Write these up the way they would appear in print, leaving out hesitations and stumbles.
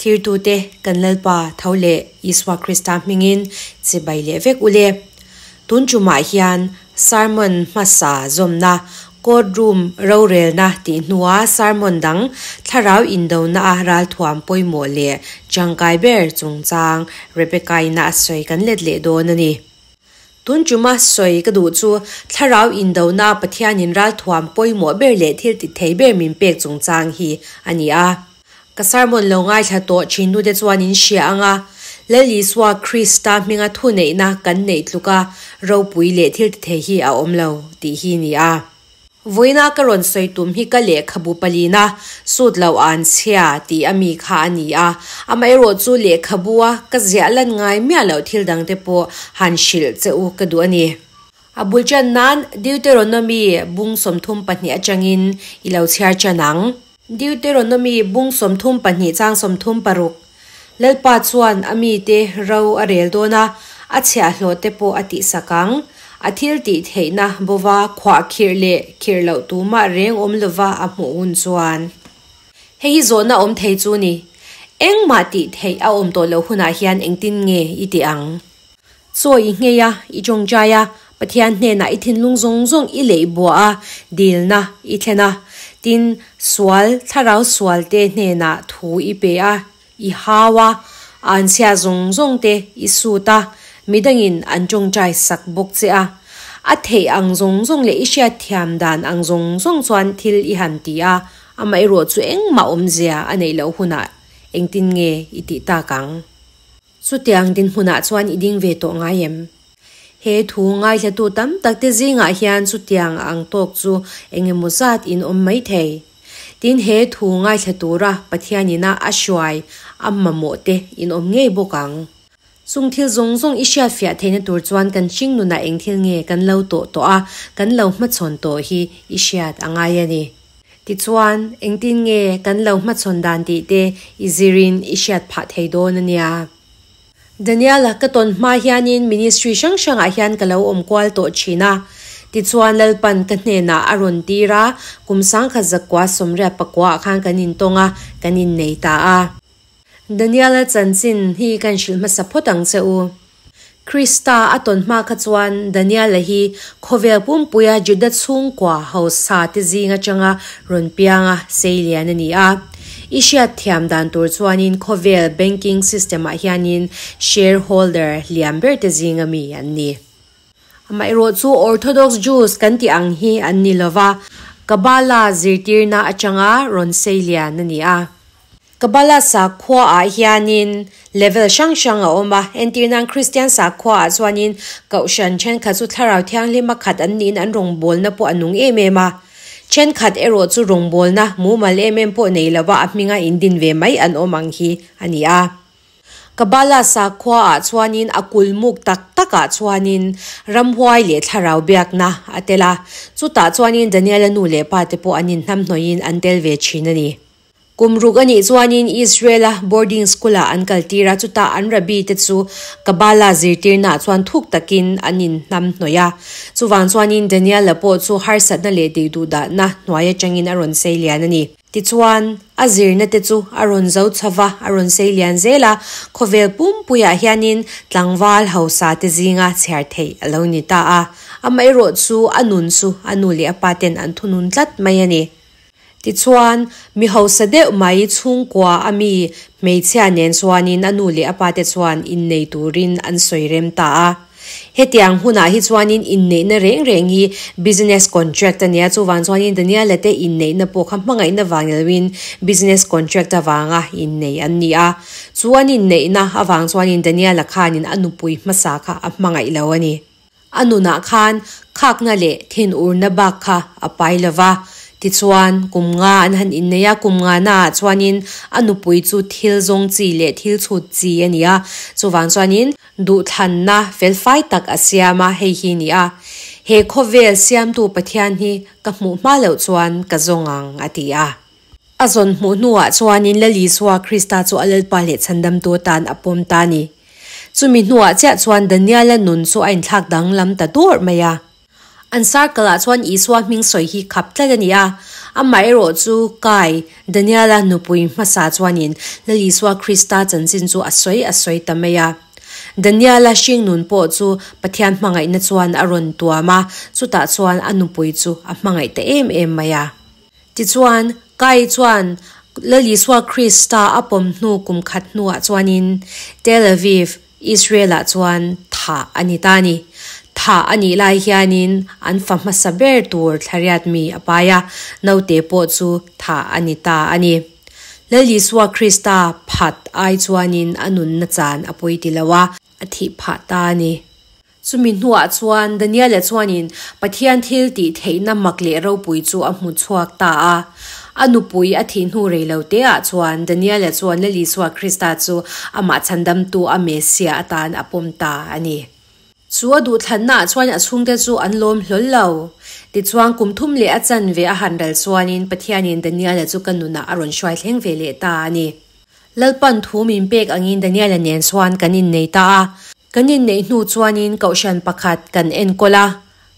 Thlirtute kan Lalpa tho leh Isua Krista hmingin chibai leh vek ule. Tun tumah hian sermon hmasa zawmna, court room rorelna tih hnua sermon dang thlarau indona a ralthuam pawimawh leh tangkai ber chungchang Rebecca-ina a sawi kan let leh dawn a ni. Tun tuma sawi ka duh chu thlarau indona Pathianin ralthuam pawimawh ber leh thil ti thei ber min pek chungchang hi a ni a. Ka sermon lo ngaithla tawh thin nute chuan in hria ang a, Lal Isua Krista hminga thuneihna kan neih tluka ropui leh thil ti thei hi a awm lo tih hi ni a. Vawiina ka rawn sawi tum hi ka lehkhabu palina sut lo an chhia tih a mi kha a ni a, amaherawh chu lehkhabua ka ziah lan ngai miah loh thil dangte pawh han hrilh che u ka duh a ni. A bul chan nan Deuteronomy bung 32 atangin i lo chhiar chan ang. Deuteronomy bung 32 chang 36, Lalpa chuan a mite ro a rel dawn a, a chhiahhlawhte pawh a tihsak ang. A thil tih theihna bova khuah khirh leh khirh loh tumah reng awm lova a hmuh hun chuan. Hei hi zawhna awm thei chu ni. Engmah tih theih a awm tawh loh hunah hian engtin nge i tih ang? Chaw i nghei a, i tawngtai a, Pathian hnenah i thinlung zawng zawng i leih buah a, dilna i thlen a. Tin, sual, thlarau sualte hnenah thu i pe a, i hau a, anchhia zawng zawngte i sut a, midangin an tawngtai sak bawk che a. A theih ang zawng zawng leh i hriatthiam dan ang zawng zawng chuan thil i han ti a, amaherawh chu engmah awmzia a neih loh hunah engtin nge i tih tak ang? Chutiang dinhmunah chuan i ding ve tawh ngai em? He thu ngaithlatu tam takte zingah hian chutiang ang tawk chu eng emaw zat in awm mai thei. Tin, he thu ngaithla tura Pathian ina a hruai a mamawh te in awm ngei bawk ang. Chung thil zawng zawng i hriatfiah theihna tur chuan kan hring nunah eng thil nge kan lo tawh tawh a, kan lo hmachhawn tawh hi i hriat a ngai a ni. Tichuan, engtin nge kan lo hmachhawn dan tih te i zirin i hriat phah thei dawn a nia. Daniel-a ka tawn hma hianin ministry hrang hrangah hian ka lo awm kual tawh thin a. Tichuan, Lalpan ka hnenah a rawn tir a, kum 1989 ah khan kan intawng a, kan innei ta a. Daniel-a chanchin hi kan hrilh hmasa phawt ang che u. Krista a tawn hma kha chuan Daniel-a hi khawvel pumpuia Juda chhungkua hausa te zing atanga rawn pianga seilian a ni a. I hriat thiam dan tur chuanin khawvel banking system-ah hianin shareholder lian ber te zinga mi an ni. Amaherawh chu Orthodox Jews kan tih ang hi an ni lova, Kabbalah zirtirna atanga rawn seilian a ni a. Kabbalah sakhuaah hianin level hrang hrang a awm a, entir nan Kristian sakhuaah chuanin Kohhran thenkhat chu Thlarau Thianghlima khat an niin an rawngbawlna pawh a nung em em a, thenkhat erawh chu rawngbawlna mumal em em pawh nei lova a hminga indin ve mai an awm ang hi a ni a. Kabbalah sakhuaah chuanin a kulmuk tak takah chuanin ramhuai leh thlarau biakna a tel a, chutah chuanin Daniela nu leh pa te pawh an inhnamhnawih in an tel ve thin a ni. Kum ruk a nih chuanin Israel-a boarding school-ah an kaltir a, chutah an rabbi te chu Kabbalah zirtirnaah chuan thuk takin an inhnamhnawih a. Chuvang chuanin Daniel-a pawh chu harsatna leh deiduhdahna hnuai atangin a rawn sei lian a ni. Tichuan, a zirna te chu a rawn zo chho va, a rawn sei lian zel a, khawvel pumpuiah hianin tlangval hausa te zinga chhiar theih a lo ni ta a. Amaherawh chu a nun chu a nu leh a pa ten an thunun tlat mai a ni. Tichuan, mi hausa deuh mai chhungkua a mi hmeichhia nen chuanin a nu leh a pate chuan innei turin an sawi rem ta a. Hetiang hunah hi chuanin inneihna reng reng hi business contract a nia, chuvang chuanin Daniela te inneihna pawh kha hmangaihna vang ni loin business contract avanga innei an ni a. Chu an inneihna avang chuanin Daniela khanin a nupui hmasa kha a hmangaih lo a ni. A nunah khan khakna leh thinurna bak kha a pai lo va. Tichuan, kum nga an han innei a, kum nga naah chuanin a nupui chu thil zawng chi leh thil chhut chi a ni a. Chuvang chuanin duhthlanna felfai tak a siam a, hei hi ni a. He khawvel siamtu Pathian hi ka hmuh hma loh chuan ka zawng ang, a ti a. A zawn hmuh hnuah chuanin Lal Isua Krista chu a Lalpa leh Chhandamtu atan a pawm ta a ni. Chumi hnuah chiah chuan Daniela nun chu a inthlak danglam ta dawrh mai a. An circle-ah chuan Isua hming sawi hi khap tlat a ni a. Amaherawhchu, Kai, Daniela nupui hmasa chuanin Lal Isua Krista chanchin chu a sawi a sawi ta mai a. Daniela hringnun pawh chu Pathian hmangaihna chuan a rawn tuam a, chutah chuan a nupui chu a hmangaih ta em em mai a. Tichuan, Kai chuan Lal Isua Krista a pawm hnu kum khat hnuah chuanin Tel Aviv, Israel-ah chuan thah a ni ta a ni. Thah a nih lai hianin an fa hmasa ber tur thlariat mi a pai a, naute pawh chu thah a ni ta a ni. Lal Isua Krista phat ai chuanin a nunna chan a pawi ti lo a, a thih phah ta a ni. Chumi hnuah chuan Daniela chuanin Pathian thil tih theihna mak leh ropui chu a hmu chhuak ta a. A nupui a thih hnu rei lo teah chuan Daniela chuan Lal Isua Krista chu amah chhandamtu a Messiah atan a pawm ta a ni. Chu a duhthlannaah chuan a chhungte chu an lawm hlawl lo. Tichuan kum thum leh a chanve a han ral chuanin Pathianin Daniela chu ka nunah a rawn hruai thleng ve leh ta a ni. Lalpan thu min pek angin Daniela nen chuan kan innei ta a. Kan inneih hnu chuanin kohhran pakhat kan enkawl a,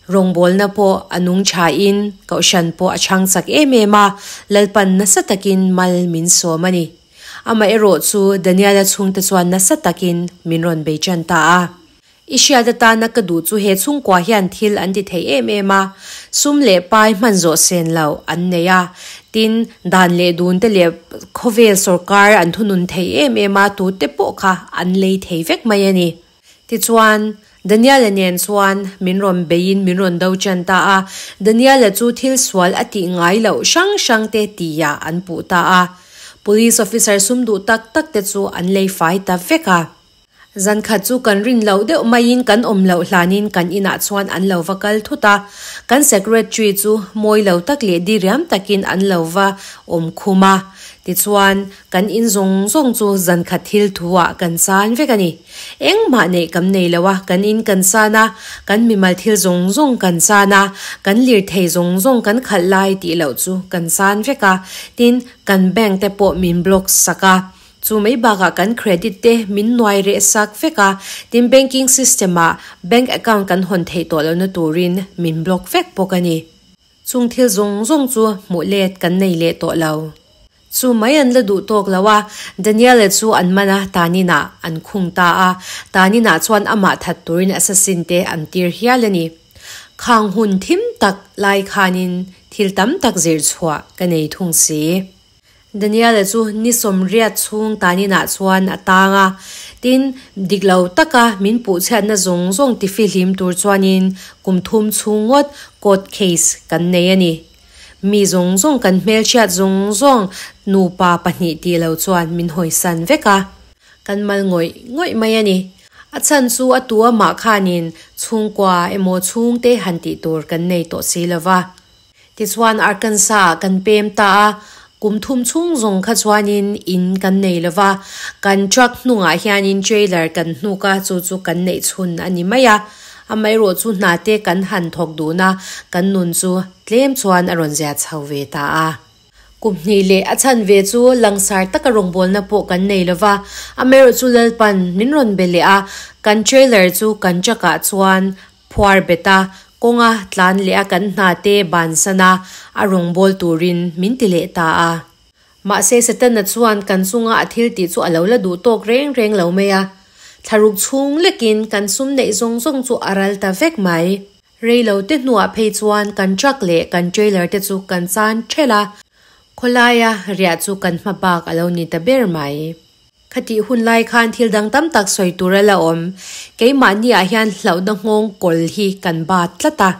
rawngbawlna pawh a nung thain kohhran pawh a chhang chak em em a, Lalpan nasa takin mal min sawm a ni. Amaherawh chu Daniela chhungte chuan nasa takin min rawn bei tan ta a. I hriat atana ka duh chu he chhungkua hian thil an ti thei em em a, sum leh pai hman zawh sen loh an nei a, tin, dan leh dun te leh khawvel sawrkar an thunun thei em em a, tute pawh kha an lei thei vek mai a ni. Tichuan, Daniel-a nen chuan min rawn beiin min rawn do ṭan ta a, Daniel-a chu thil sual a tih ngai loh hrang hrang te tihah an puh ta a. Police officer sum duh tak tak te chu an lei fai ta vek a. Zan khat chu kan rin loh deuh maiin kan awm loh hlanin kan inah chuan an lo va kal thut a, kan secretary chu mawi lo tak leh diriam takin an lo va awm khum a. Tichuan, kan in zawng zawng chu zan khat thil thu ah kan san vek a ni. Engmah neih kam nei lo a, kan in kan san a, kan mimal thil zawng zawng kan san a, kan lirthei zawng zawng kan khalh lai tih loh chu kan san vek a, tin, kan bank te pawh min block sak a. Chu mai bakah kan credit te min nuai reh sak vek a, tin banking system ah bank account kan hawn theih tawh lohna turin min block vek bawk a ni. Chung thil zawng zawng chu hmuh let kan nei leh tawh lo. Chu mai an la duh tawk lo a, Daniel-a chu an man a, Tanin-ah an khung ta a, Tanin-ah chuan amah that turin assassin te an tir hial a ni. Khang hun thim tak lai khanin thil tam tak zir chhuah ka nei thung si. Daniela chu ni 80 chhung taninah chuan a tang a, tin, dik lo taka min puhchhiatna zawng zawng tifihlim tur chuanin kum thum chhung ngawt court case kan nei a ni. Mi zawng zawng kan hmelchhiat zawng zawng nupa pahnih tih lo chuan min hawisan vek a, kan mal ngawih ngawih mai a ni. A chhan chu a tu amah khanin chhungkua emaw chhungte han tih tur kan nei tawh si lo va. Tichuan Arkansas ah kan pem ta a, kum thum chhung zawng kha chuanin in kan nei lo va, kan truck hnungah hianin trailer kan hnuk a, chu chu kan neih chhun a ni mai a. Amaherawh chu hna te kan han thawk dun a, kan nun chu tlem chuan a rawn zia chho ve ta a. Kum hnih leh a chhan ve chu langsar taka rawngbawlna pawh kan nei lo va, amaherawh chu Lalpan min rawn be leh a, kan trailer chu kan truck ah chuan Phuar bet a, kawnga tlan leh a kan hna te bansan a, a rawngbâwl turin min ti leh ta a. Mahse, Setana chuan kan chunga a thil tih chu a lo la duh tawk reng reng lo mai a. Thlaruk chhung lekin kan sum neih zawng zawng chu a ral ta vek mai. Rei lo te hnuah phei chuan kan truck leh kan trailer te chu kan chan ṭhelh a, khawlaia riah chu kan hma bak a lo ni ta ber mai. Khatih hun lai khan thil dang tam tak sawi tur a la awm. Keimahni ah hian hlauhna nghawng kawl hi kan bat tlat a.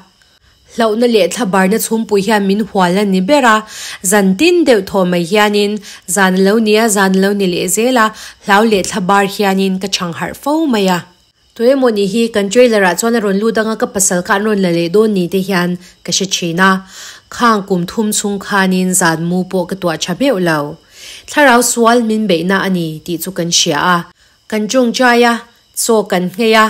Hlauhna leh thlabarna chhumpui hian min hual a ni ber a. Zan tin deuh thaw mai hianin zan a lo ni a, zan a lo ni leh zel a, hlau leh thlabar hianin ka chhang harh fo mai a. Tuemawni hi kan trailer ah chuan a rawn lut anga ka pasal kha an rawn la leh dawn ni te hian ka hre thin a. Khang kum thum chhung khanin zan mu pawh ka tuah tha meuh lo. Thlarau sual min beihna a ni tih chu kan hria a. Kan tawngtai a, chaw kan nghei a,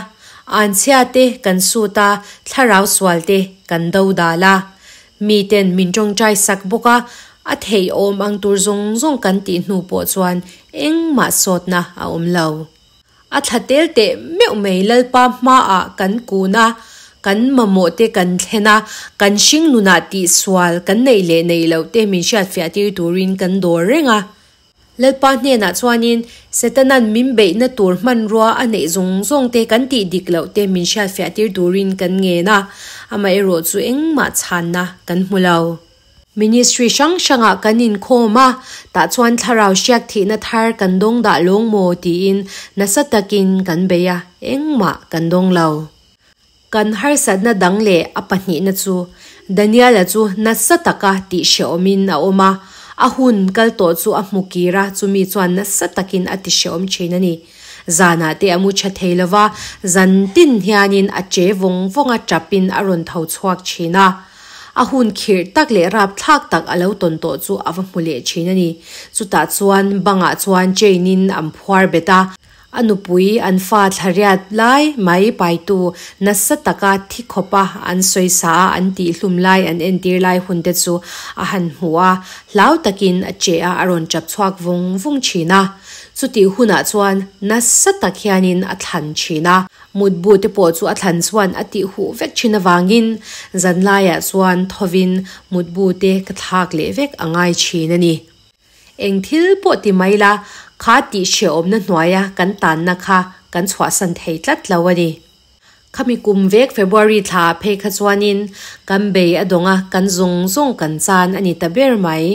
anchhia te kan sut a, thlarau sual te kan do dal a. Mi ten min tawngtai sak bawk a, a theih awm ang tur zawng zawng kan tih hnu pawh chuan engmah sawtna a awm lo. A thla tel teh meuh mai Lalpa hmaah kan kun a, Kan mamawh te kan thlen a, kan hringnunah tihsual kan neih leh neih loh te min hriatfiah tir turin kan dawr reng a. Lalpa hnenah chuanin Setana'n min beihna tur hmanrua a neih zawng zawng te kan tih dik loh te min hriatfiah tir turin kan ngen a, amaherawh chu engmah chhanna kan hmu lo. Ministry hrang hrangah kan inkhawm a, tah chuan thlarau hriak thihna thar kan dawng dah lawng maw tiin nasa takin kan bei a, engmah kan dawng lo. Kan harsatna dang leh a pahnihna chu Daniel-a chu nasa taka tih hrehawmin a awm a, a hun kal tawh chu a hmu kir a, chumi chuan nasa takin a ti hrehawm thin a ni. Zanah te a mu tha thei lo va, zan tin hianin a che vawng vawng a, tapin a rawn tho chhuak thin a. A hun khirh tak leh rapthlak tak a lo tawn tawh chu a va hmu leh thin a ni. Chutah chuan bangah chuan chain in an phuar bet a, a nupui an fa thlariat lai mai paitu nasa taka thi khawpa an sawisa a an tihhlum lai an entir lai hun te chu a han hmu a, hlau takin a che a, a rawn chap chhuak vung vung thin a. Chutih hunah chuan nasa tak hianin a thlan thin a. Mutbu te pawh chu a thlan chuan a tih huh vek thin avangin zanlaiah chuan thovin mutbu te ka thlak leh vek a ngai thin a ni. Eng thil pawh ti mai la, kha tih hrehawmna hnuaia kan tanna kha kan chhuahsan thei tlat lo a ni. Khami kum vek February thla ah phei kha chuanin kan bei a dawng a, kan zawng zawng kan chan a ni ta ber mai.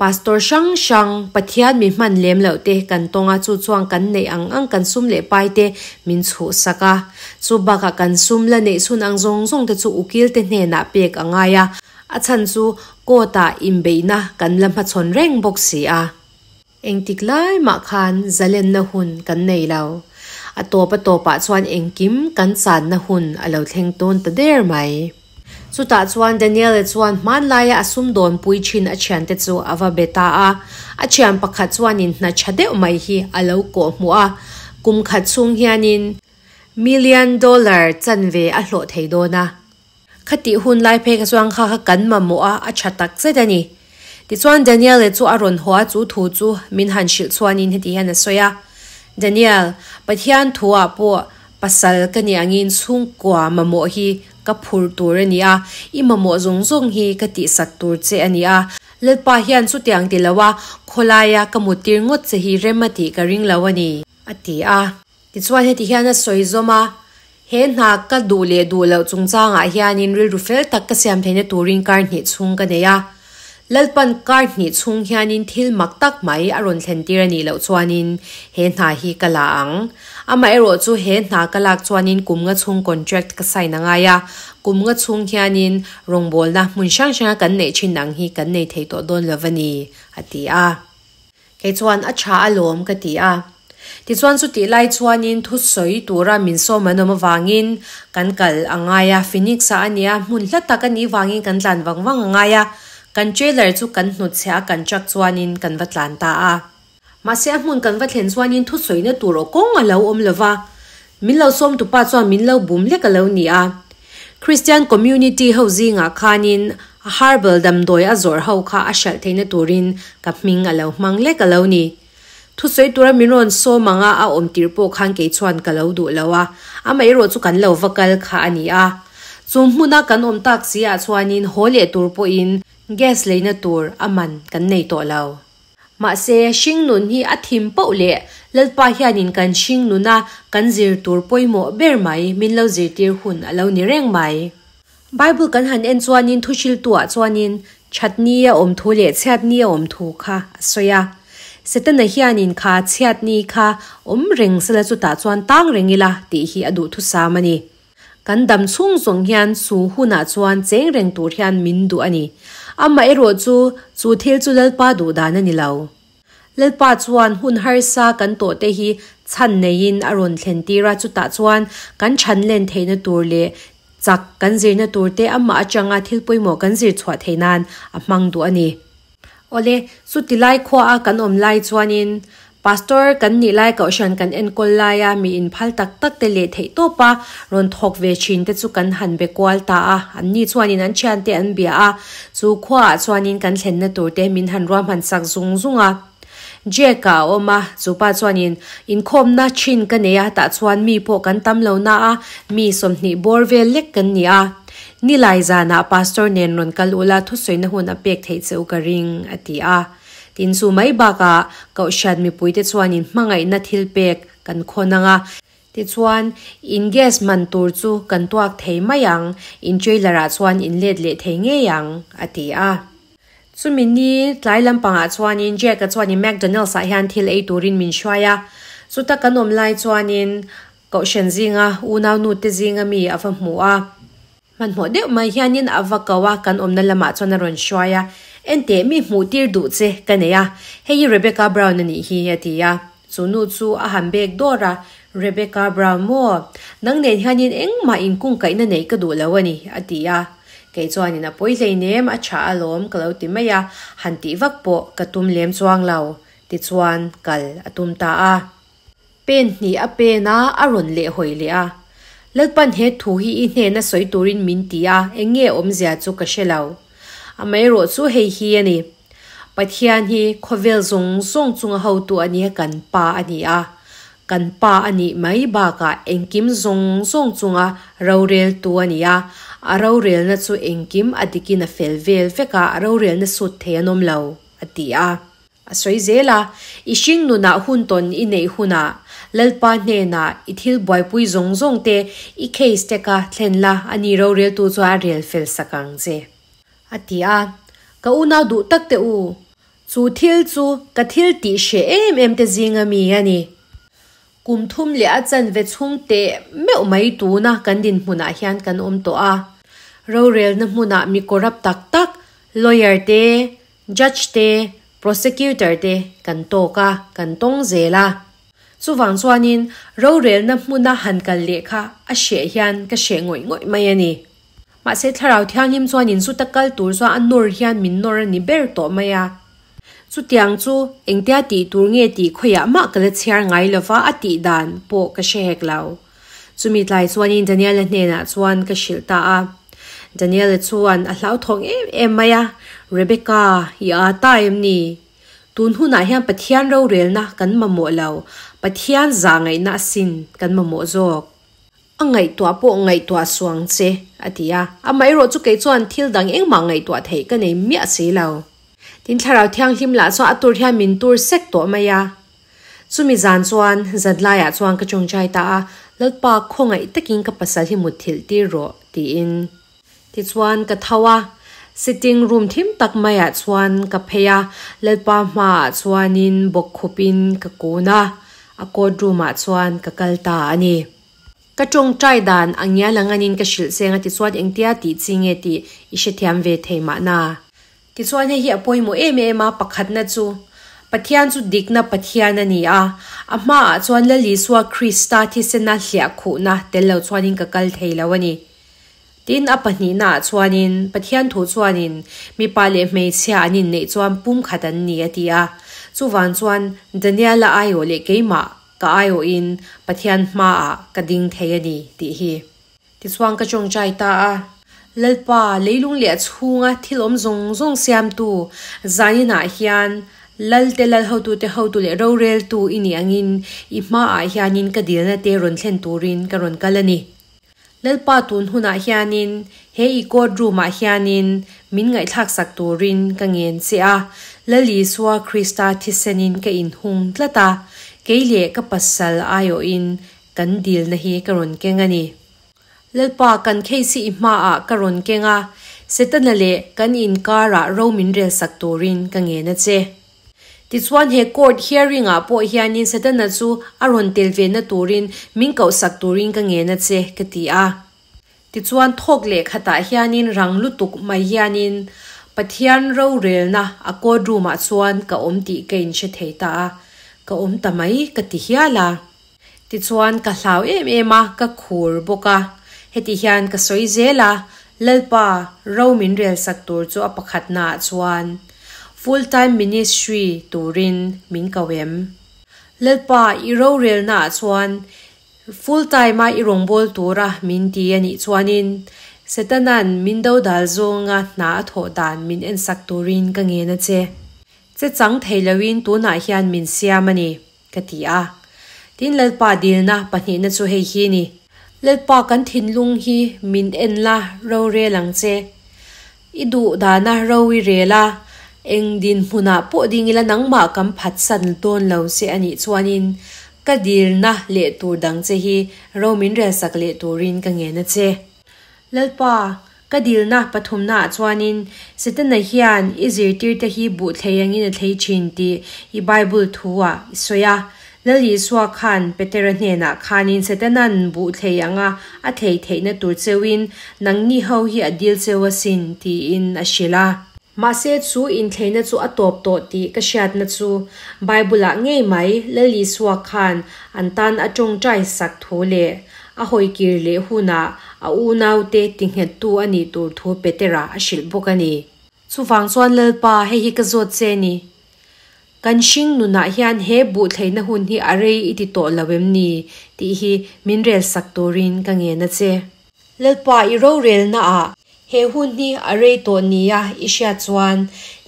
Pastor hrang hrang, Pathian mi hman lem loh te kan tawng a, chu chuan kan neih ang ang kan sum leh pai te min chhuh sak a. Chu bakah kan sum la neih chhun ang zawng zawng te chu ukil te hnenah pek a ngai a, a chhan chu court ah inbeihna kan la hmachhawn reng bawk si a. Engtik lai mah khan zalenna hun kan nei lo. A tawp a tawpah chuan engkim kan channa hun a lo thleng tawn ta der mai. Chutah chuan Daniel-a chuan hmanlaia a sumdawnpui thin a thiante chu a va be ta a. A thian pakhat chuanin hna tha deuh mai hi a lo kawh hmuh a, kum khat chhung hianin million dollar chanve a hlawh thei dawn a. Khatih hun lai phei kha chuan kha kha kan mamawh a, a tha tak zet a ni. Tichuan Daniel-a chu a rawn haw a, chu thu chu min han hrilh chuanin heti hian a sawi a, Daniel, Pathian thuah pawh pasal ka nih angin chhungkua mamawh hi ka phur tur a ni a, i mamawh zawng zawng hi ka tihsak tur che a ni a. Lalpa hian chutiang ti lo a, khawlaia ka muttir ngawt che hi rem a tih ka ring lo a ni, a ti a. Tichuan heti hian a sawi zawm a, He hna ka duh leh duh loh chungchangah hianin rilru fel tak ka siam theihna turin kar hnih chhung ka nei a. Lalpan kar hnih chhung hianin thil mak tak mai a rawn thlen tir a nih loh chuanin he hna hi ka la ang. Amaherawh chu he hna ka lak chuanin kum nga chhung contract ka sign a ngai a, kum nga chhung hianin rawngbawlna hmun hrang hranga kan neih thin ang hi kan nei thei tawh dawn lo a ni, a ti a. Kei chuan a tha alawm ka ti a. Tichuan chutih lai chuanin thusawi tura min sawm an awm avangin kan kal a ngai a, Phoenix ah a nia, hmun hla tak a nih vangin kan tlan vang vang a ngai a, kan trailer chu kan hnutchhiah a kan truck chuanin kan va tlan ta a. Mahse a hmun kan va thlen chuanin thusawina tur aw kawng a lo awm lo va, min lo sawm tupa chuan min lo bum lek a lo ni a. Christian community ho zingah khanin a herbal damdawi a zawrh ho kha a hralh theihna turin ka hming a lo hmang lek a lo ni. Thusawi tura min rawn sawm anga a awm tirh pawh khan kei chuan ka lo duh lo a, amaherawh chu kan lo va kal kha a ni a. Chu hmuna kan awm tak si ah chuanin haw leh tur pawhin gas leina tur a man kan nei tawh lo. Mahse, hringnun hi a thim poh leh Lalpa hianin kan hringnuna kan zir tur pawimawh ber mai min lo zirtir hun a lo ni reng mai. Bible kan han en chuanin thuhriltuah chuanin thatni a awm thu leh chhiatni a awm thu kha a sawi a. Setana hianin kha chhiatni kha awm reng sela chutah chuan tang reng ila tih hi a duhthusam a ni. Kan dam chhung zawng hian chu hunah chuan cheng reng tur hian min duh a ni. Amaherawh chu, chu thil chu Lalpa duh dan a ni lo. Lalpa chuan hun harsa kan tawh te hi chhan neiin a rawn thlen tir a, chutah chuan kan chhan len theihna tur leh chak kan zirna tur te amah atanga thil pawimawh kan zir chhuah theih nan a hmang duh a ni. Awle, chuti lai khuaa kan awm lai chuanin Pastor kan nih lai kohhran kan enkawl laia mi inphal tak tak te leh theih tawpa rawn thawk ve thin te chu kan han be kual ta a, anni chuanin an thiante an bia a, chu khuaah chuanin kan thlenna tur te min han ruahman sak zung zung a. Jack-a a awm a, chu pa chuanin inkhawmna thin ka nei a, tah chuan mi pawh kan tam lo na a, mi 20 bawr vel lek kan ni a. Nilai zanah Pastor nen rawn kal ula thusawina hun a pek theih che u ka ring, a ti a. Tin chu mai bakah Kohhran mipuite chuanin hmangaihna thil pek kan khawn ang a. Tichuan, in gas man tur chu kan tuak thei mai ang, in trailer ah chuan in let leh thei ngei ang, a ti a. Chumi ni tlai lampangah chuanin Jack-a chuanin McDonald's ah hian thil ei turin min hruai a. Chuta kan awm lai chuanin Kohhran zinga unaunu te zinga mi a va hmu a. Hmanhmawh deuh mai hianin a va ko a, kan awmna lamah chuan a rawn hruai a, Enteh, mi hmuh tir duh che ka nei a, hei hi Rebecca Brown a nih hi, a ti a. Chu nu chu a han bek dawr a, Rebecca Brown maw? Nang nen hianin engmah inkungkaihna neih ka duh lo a ni, a ti a. Kei chuanin a pawi hleinem, a tha alawm ka lo ti mai a, han tih vak pawh ka tum lem chuang lo, tichuan kal a tum ta a. Pen hnih a pen a, a rawn leh hawi leh a. Lalpan he thu hi i hnena sawi turin min ti a, eng nge awmzia chu ka hre lo. Amaherawh chu hei hi a ni. Pathian hi khawvel zawng zawng chunga hotu a nia kan Pa a ni a. Kan Pa a nih mai bakah engkim zawng zawng chunga roreltu a ni a. A rorelna chu engkim a dikin a fel vel vek a, a rorelna sut thei an awm lo, a ti a. A sawi zel a, I hring nunah hun tawn i neih hunah Lalpa hnenah i thil buaipui zawng zawng te i case te ka thlen la, a ni roreltu chuan a rel fel sak ang che. A ti a, Ka unau duh tak te u, chu thil chu ka thil tih hreh em em te zinga mi a ni. Kum thum leh a chanve chhung teh meuh mai tuna kan dinhmunah hian kan awm tawh a. Rorelna hmunah mi corrupt tak tak, lawyer te, Judge te, Prosecutor te kan tawk a, kan tawng zel a. Chuvang chuanin rorelna hmuna han kal leh kha a hreh hian ka hreh ngawih ngawih mai a ni. Mahse Thlarau Thianghlim chuanin chuta kal tur chuan a nawr hian min nawr a ni ber tawh mai a. Chutiang chu engtia tih tur nge tih khawiah mah ka la chhiar ngai lova a tih dan pawh ka hre hek lo. Chumi tlai chuanin Daniela hnenah chuan ka hrilh ta a. Daniela chuan a hlauthawng em em mai a, Rebecca, i aa ta em ni? Tun hunah hian Pathian rorelna kan mamawh lo, Pathian zah ngaihna asin kan mamawh zawk. A ngaihtuah pawh ngaihtuah suang che, a ti a. Amaherawh chu kei chuan thil dang engmah ngaihtuah theih ka nei miah si lo. Tin, Thlarau Thianghlim lah chuan a tur hian min tur sek tawh mai a. Chumi zan chuan zanlaiah chuan ka tawngtai ta a, Lalpa khawngaih takin ka pasal hi mutthilh tir rawh, tiin. Tichuan ka tho a, sitting room thim tak maiah chuan ka phei a, Lalpa hmaah chuanin bawkkhupin ka kun a, a court room-ah chuan ka kal ta a ni. Ka tawngtai dan a ngial anganin ka hrilh cheng a, tichuan engtia tih chi nge tih i hrethiam ve thei mahna. Tichuan hei hi a pawimawh em em a, pakhatna chu Pathian chu dikna Pathian a ni a, a hmaah chuan Lal Isua Krista thisena hliah khuhna tel lo chuanin ka kal thei lo a ni. Tin, a pahnihnaah chuanin Pathian thu chuanin mipa leh hmeichhia an inneih chuan pumkhat an ni a ti a, chuvang chuan Daniela aiawh leh keimah ka aiawhin Pathian hmaah ka ding thei a ni tih hi. Tichuan ka tawngtai ta a, Lalpa, leilung leh a chhunga thil awm zawng zawng siamtu, zaninah hian Lal te Lal hotute hotu leh roreltu i nih angin i hmaah hianin ka dilna te rawn thlen turin ka rawn kal a ni. Lalpa tun hunah hianin he i court room-ah hianin min ngaihthlaksak turin ka ngen che a, Lal Isua Krista thisenin ka inhung tlat a, kei leh ka pasal aiawhin Kan dilna hi ka rawn keng a ni. Lalpa, kan case hi i hmaah ka rawn keng a, Setana leh kan inkarah ro min relsak turin ka ngen a che. Tichuan he court hearing ah pawh hianin Setana chu a rawn tel ve na turin min kohsak turin ka ngen a che, ka ti a. Tichuan thawk leh khatah hianin rang lutuk mai hianin Pathian rorelna a court room ah chuan ka awm tih ka inhre thei ta a, ka awm ta mai ka ti hial a. Tichuan ka hlau em em a, ka khur bawk a. Heti hian ka sawi zel a, Lalpa, ro min rel sak tur chu a pakhatnaah chuan Full time ministry turin min ko em? Lalpa, i rorelnaah chuan full time a i rawngbâwl tura min ti a nih chuanin Setana'n min dodal zawnga hna a thawh dan min ensak turin ka ngen a che. Che chang thei loin tunah hian min siam a ni, ka ti a. Tin, Lalpa dilna pahnihna chu hei hi ni. Lalpa kan thinlung hi min en la, rorel ang che. I duh dana ro i rel a, eng dinhmunah pawh ding ila nangmah kan phatsan dawn lo che a nih chuanin ka dilna leh tur dang che hi ro min relsak leh turin ka ngen a che. Lalpa, ka dilna pathumnaah chuanin Setana hian i zirtirte hi buh thlei angin a thlei thin tih i Bible thu-ah i sawi a. Lal Isua khan Petera hnenah khanin Setana'n buh thlei anga a thlei theihna tur cheuhin nangni ho hi a dil cheu asin tiin a hrilh a. Mahse chu inthleina chu a tawp tawh tih ka hriatna chu Bible-ah ngei mai Lal Isua khan an tan a tawngtai sak thu leh a hawikir leh hunah a unaute tinghettu a nih tur thu Petera a hrilh bawk a ni. Chuvang chuan Lalpa, hei hi ka zawt che ni. Kan hring nunah hian he buhthleina hun hi a rei i ti tawh lo em ni? tih hi min relsak turin ka ngen a che. Lalpa i rorelnaah he hun hi a rei tawh nia i hriat chuan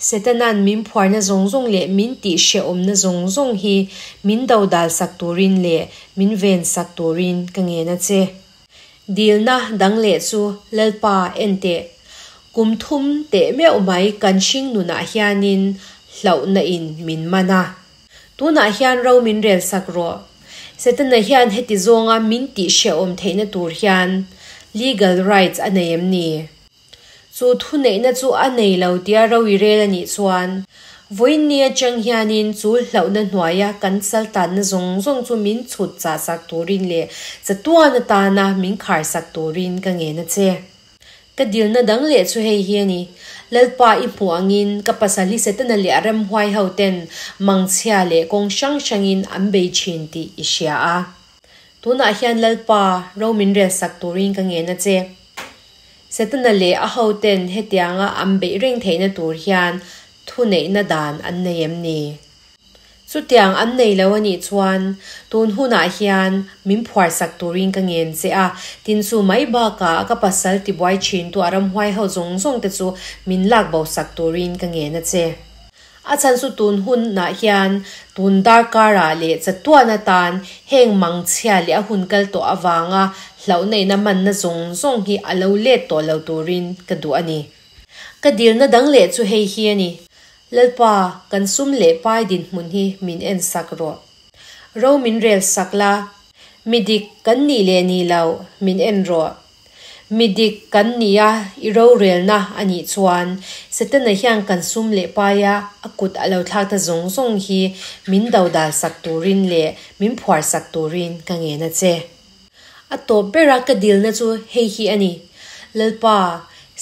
Setana'n min phuarna zawng zawng leh min tih hrehawmna zawng zawng hi min dodalsak turin leh min vensak turin ka ngen a che. Dilna dang leh chu Lalpa en teh. Kum thum teh meuh mai kan hring nunah hianin hlauhna in min man a. Tunah hian ro min relsak rawh. Setana hian heti zawnga min tih hrehawm theihna tur hian legal rights a nei em ni? Chu thuneihna chu a nei lo tia ro i rel a nih chuan, vawiin ni atang hianin chu hlauhna hnuaia kan saltanna zawng zawng chu min chhut chahsak turin leh chatuan atana min kharsak turin ka ngen a che. Ka dilna dang leh chu hei hi a ni, Lalpa i hmuh angin ka pasal hi Setana leh a ramhuai ho ten mangchhia leh kawng hrang hrangin an bei thin tih i hria a. Tunah hian Lalpa ro min relsak turin ka ngen a che. Setana leh a ho ten hetianga an beih reng theihna tur hian thuneihna dan an nei em ni? Chutiang an nei lo a nih chuan tun hunah hian min phuarsak turin ka ngen che a, tin chu mai bakah ka pasal tibuai thintu a ramhuai ho zawng zawng te chu min lak bo sak turin ka ngen a che. A chhan chu tun hunah hian tun darkarah leh chatuan atan heng mangchhia leh a hun kal tawh avanga hlauhnaihna manna zawng zawng hi a lo let tawh lo turin ka duh a ni. Ka dilna dang leh chu hei hi a ni. Lalpa, kan sum leh pai dinhmun hi min en sak rawh. Ro min rel sak la, mi dik kan nih leh nih loh min en rawh. Mi dik kan nia i rorelna a nih chuan Setana hian kan sum leh paia a kut a lo thlak ta zawng zawng hi min dodal sak turin leh min phuar sak turin ka ngen a che. A tawp bera ka dilna chu hei hi a ni, Lalpa,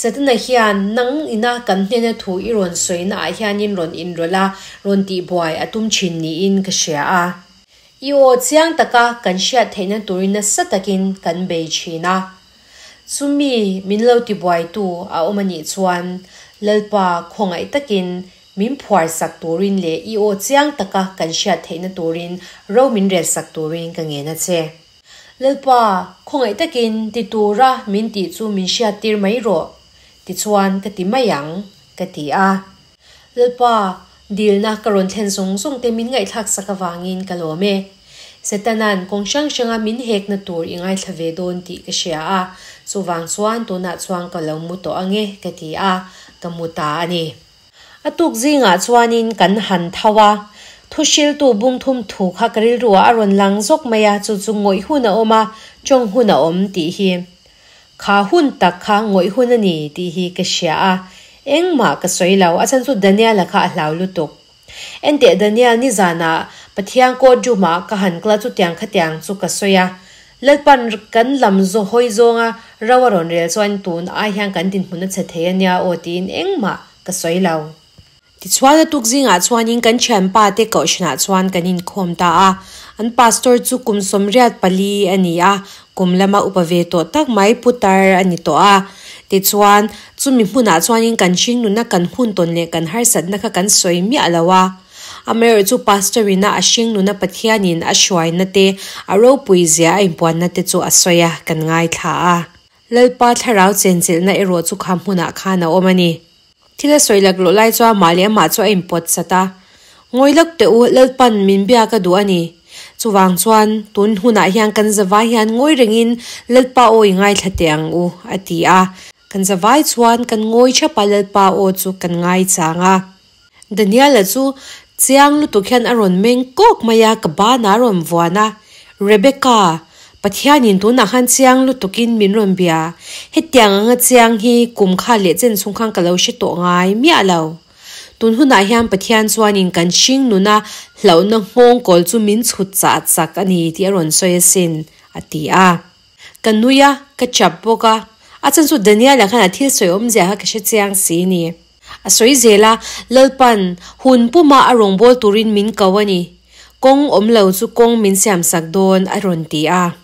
Setana hian nang ina kan hnena thu i rawn sawina ah hianin rawn inrawlh a, rawn tihbuai a tum thin niin ka hria a. I aw chiang taka kan hriat theihna turin nasa takin kan bei thin a. Chumi min lo tibuaitu a awm a nih chuan Lalpa khawngaih takin min phuar sak turin leh i aw chiang taka kan hriat theihna turin ro min rel sak turin ka ngen a che. Lalpa, khawngaih takin ti tura min tih chu min hriattir mai rawh, tichuan ka ti mai ang, ka ti a. Lalpa, dilna ka rawn thlen zawng zawng te min ngaihthlak sak avangin ka lawm e. Setana'n kawng hrang hranga min hekna tur i ngaithla ve dawn tih ka hria a, chuvang chuan tunah chuan ka lo mu tawh ange ka ti a, ka mu ta a ni. A tuk zingah chuanin kan han tho a, thuhriltu bungthum thu kha ka rilruah a rawn lang zawk mai a, chu chu ngawih hun a awm a, tawng hun a awm tih hi. Kha hun tak kha ngawih hun a ni tih hi ka hria a, engmah ka sawi lo, a chhan chu Daniel-a kha a hlau lutuk. Enteh Daniel, nizanah Pathian court room-ah ka han kal a, chutiang khatiang chu ka sawi a. Lalpan kan lam hawi zawnga ro a rawn rel chuan tun ai hian kan dinhmun a chhe thei a nia aw tiin engmah ka sawi lo. Tichuan a tuk zingah chuanin kan thianpa te kohhranah chuan kan inkhawm ta a, an pastor chu kum 84 a ni a, kum lama upa ve tawh tak mai putar a ni tawh a. Tichuan, chumi hmunah chuanin kan hringnuna kan hun tawn leh kan harsatna kha kan sawi miah lo a. Amaherawhchu chu pastor ina a hringnuna Pathianin a hruaina te, a ropui zia a inpuanna te chu a sawi a, kan ngaithla a. Lalpa thlarau chenchilhna erawh chu kha hmunah khan a awm a ni. Thil a sawi lak loh lai chuan amah leh amah chu a inpawt sat a. Ngawi lawk teh u, Lalpan min biak a duh a ni. Chuvang chuan tun hunah hian kan zavai hian ngawi rengin Lalpa aw i ngaithla teh ang u, a ti a. Kan zavai chuan kan ngawi thap a, Lalpa aw chu kan ngaichang a. Daniela chu chiang lutuk hian a rawn meng kawk mai a, ka banah a rawn vuan a, Rebecca, Pathianin tunah khan chiang lutukin min rawn bia. Hetiang anga chiang hi kum kha leh chen chhung khan ka lo hre tawh ngai miah lo. Tun hunah hian Pathian chuanin kan hring nuna hlauhna nghawng kawl chu min chhut chah chak a ni tih a rawn sawi asin, a ti a. Ka nui a, ka chap bawk a. A chan chu Daniel-a khan a thil sawi awmzia kha ka hre chiang si ni. A sawi zel a, Lalpan hun puma a rawngbâwl turin min ko a ni. Kawng awm lo chu kawng min siamsak dawn, a rawn ti a.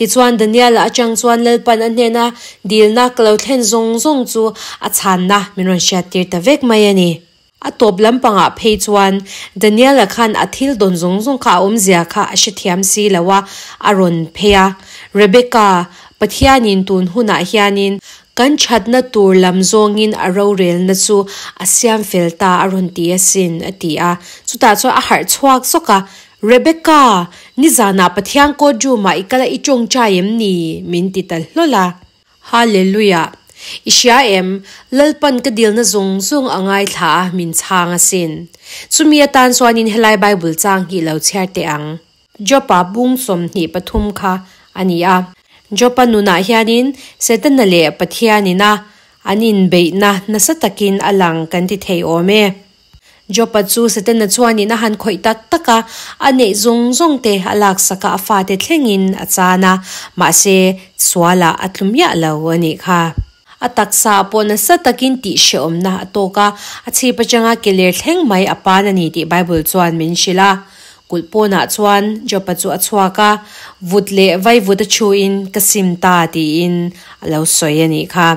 Tichuan, Daniel-a atang chuan Lalpan a hnena dilna ka lo thlen zawng zawng chu a chhanna min rawn hriattir ta vek mai a ni. A tawp lampangah phei chuan Daniel-a khan a thil dawn zawng zawng kha a awmzia kha a hrethiam si lo a, a rawn phei a. Rebecca, Pathianin tun hunah hianin kan thatna tur lam zawngin a rorelna chu a siam fel ta a rawn ti asin, a ti a. Chutah chuan a harh chhuak zawk a, Rebecca, nizanah Pathian court room-ah i kal a i tawngtai em ni? min ti ta hlawl a. Hallelujah! I hria em? Lalpan ka dilna zawng zawng a ngaithla a, min chhang asin. Chumi atan chuanin helai Bible chang hi lo chhiar teh ang. Job-a bung 23 kha a ni a. Job-a nunah hianin Setana leh Pathianina an inbeihna nasa takin a lang kan ti thei awm e. Job-a chu Setana chuanin a han khawih tak tak a, a neih zawng zawng te a laksak a, a fate thlengin a chan a, mahse sualah a tlu miah lo a nih kha. A taksa pawh nasa takin tihhrehawmna a tawk a, a chhip atanga ke ler thleng mai a pan a ni tih Bible chuan min hrilh a. Kulh pawnah chuan Job-a chu a chhuak a, vut leh vaivut a chhuin ka sim ta tiin a lo sawi a nih kha.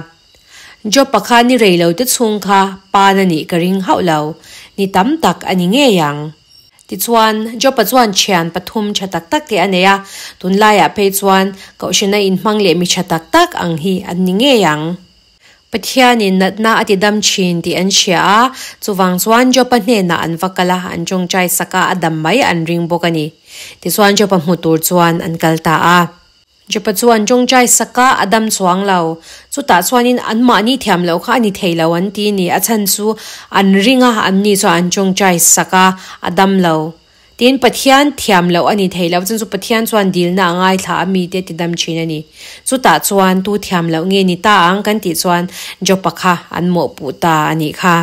Job-a kha ni rei lo te chhung kha pan a nih ka ring hauh lo, ni tam tak a ni ngei ang. Tichuan, Job-a chuan thian pathum tha tak tak te a nei a, tunlaiah phei chuan Kohhrana inhmang leh mi tha tak tak ang hi an ni ngei ang. Pathianin natna a ti dam thin tih an hria a, chuvang chuan Job-a hnenah an va kal a, an tawngtai sak a, a dam mai an ring bawk a ni. Tichuan Job-a hmu tur chuan an kal ta a. Jopa chuan tawngtai sak a, a dam chuang lo. Chutah chuanin anmahni thiam loh kha a ni thei lo an ti ni. A chhan chu an ring a, anni chuan an tawngtai sak a, a dam lo. Tin, Pathian thiam loh a ni thei lo. Chhan chu Pathian chuan dilna a ngaithla a, mite ti dam thin a ni. Chutah chuan tu thiam loh nge ni ta ang kan tih chuan Jopa kha an mawhpuh ta a nih kha.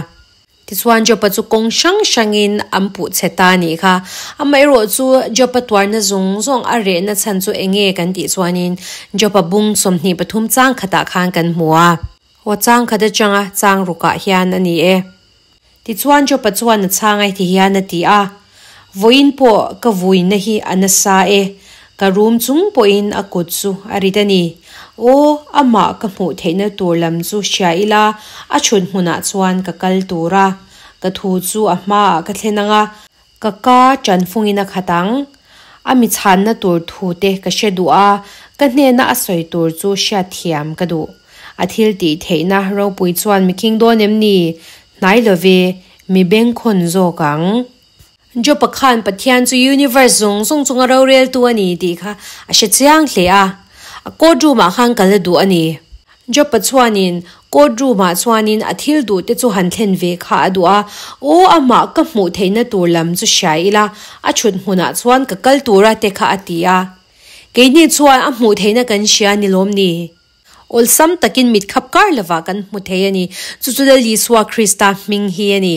Tichuan Jopa chu kawng hrang hrangin an puh chhe ta a nih kha. Amaherawh chu Jopa tuarna zawng zawng a rehna chhan chu eng nge kan tih chuanin Jopa bung 23 chang khatah khan kan hmu a. Aw chang khat atanga chang rukah hian a ni e. Tichuan Jopa chuan a chhang a heti hian a ti a, Vawiin pawh ka vuina hi a nasa e, ka rum chung pawhin a kut chu a rit a ni. Aw, amah ka hmuh theihna tur lam chu hria ila, a chhut hmunah chuan ka kal tur a. Ka thu chu a hmaah ka thlen ang a, ka ka ṭanfungin a khat ang. A mi chhanna tur thu te ka hre duh a, ka hnena a sawi tur chu hriatthiam ka duh. A thil tih theihna ropui chuan mi khing dawn em ni? Hnai love, mi bengkhawn zawk ang. Job-a khan Pathian chu universe zawng zawng chunga roreltu a ni tih kha a hre chiang hle a. A court room-ah khan kal a duh a ni. Job-a chuanin court room-ah chuanin a thil duh te chu han thlen ve kha a duh a. Aw, amah ka hmuh theihna tur lam chu hria ila, a thut hmunah chuan ka kal tura te kha a ti a. Keini chuan a hmuh theihna kan hria ni lawm ni? Awlsam takin mit khap kar lovah kan hmu thei a ni. Chu chu Lal Isua Krista hming hi a ni.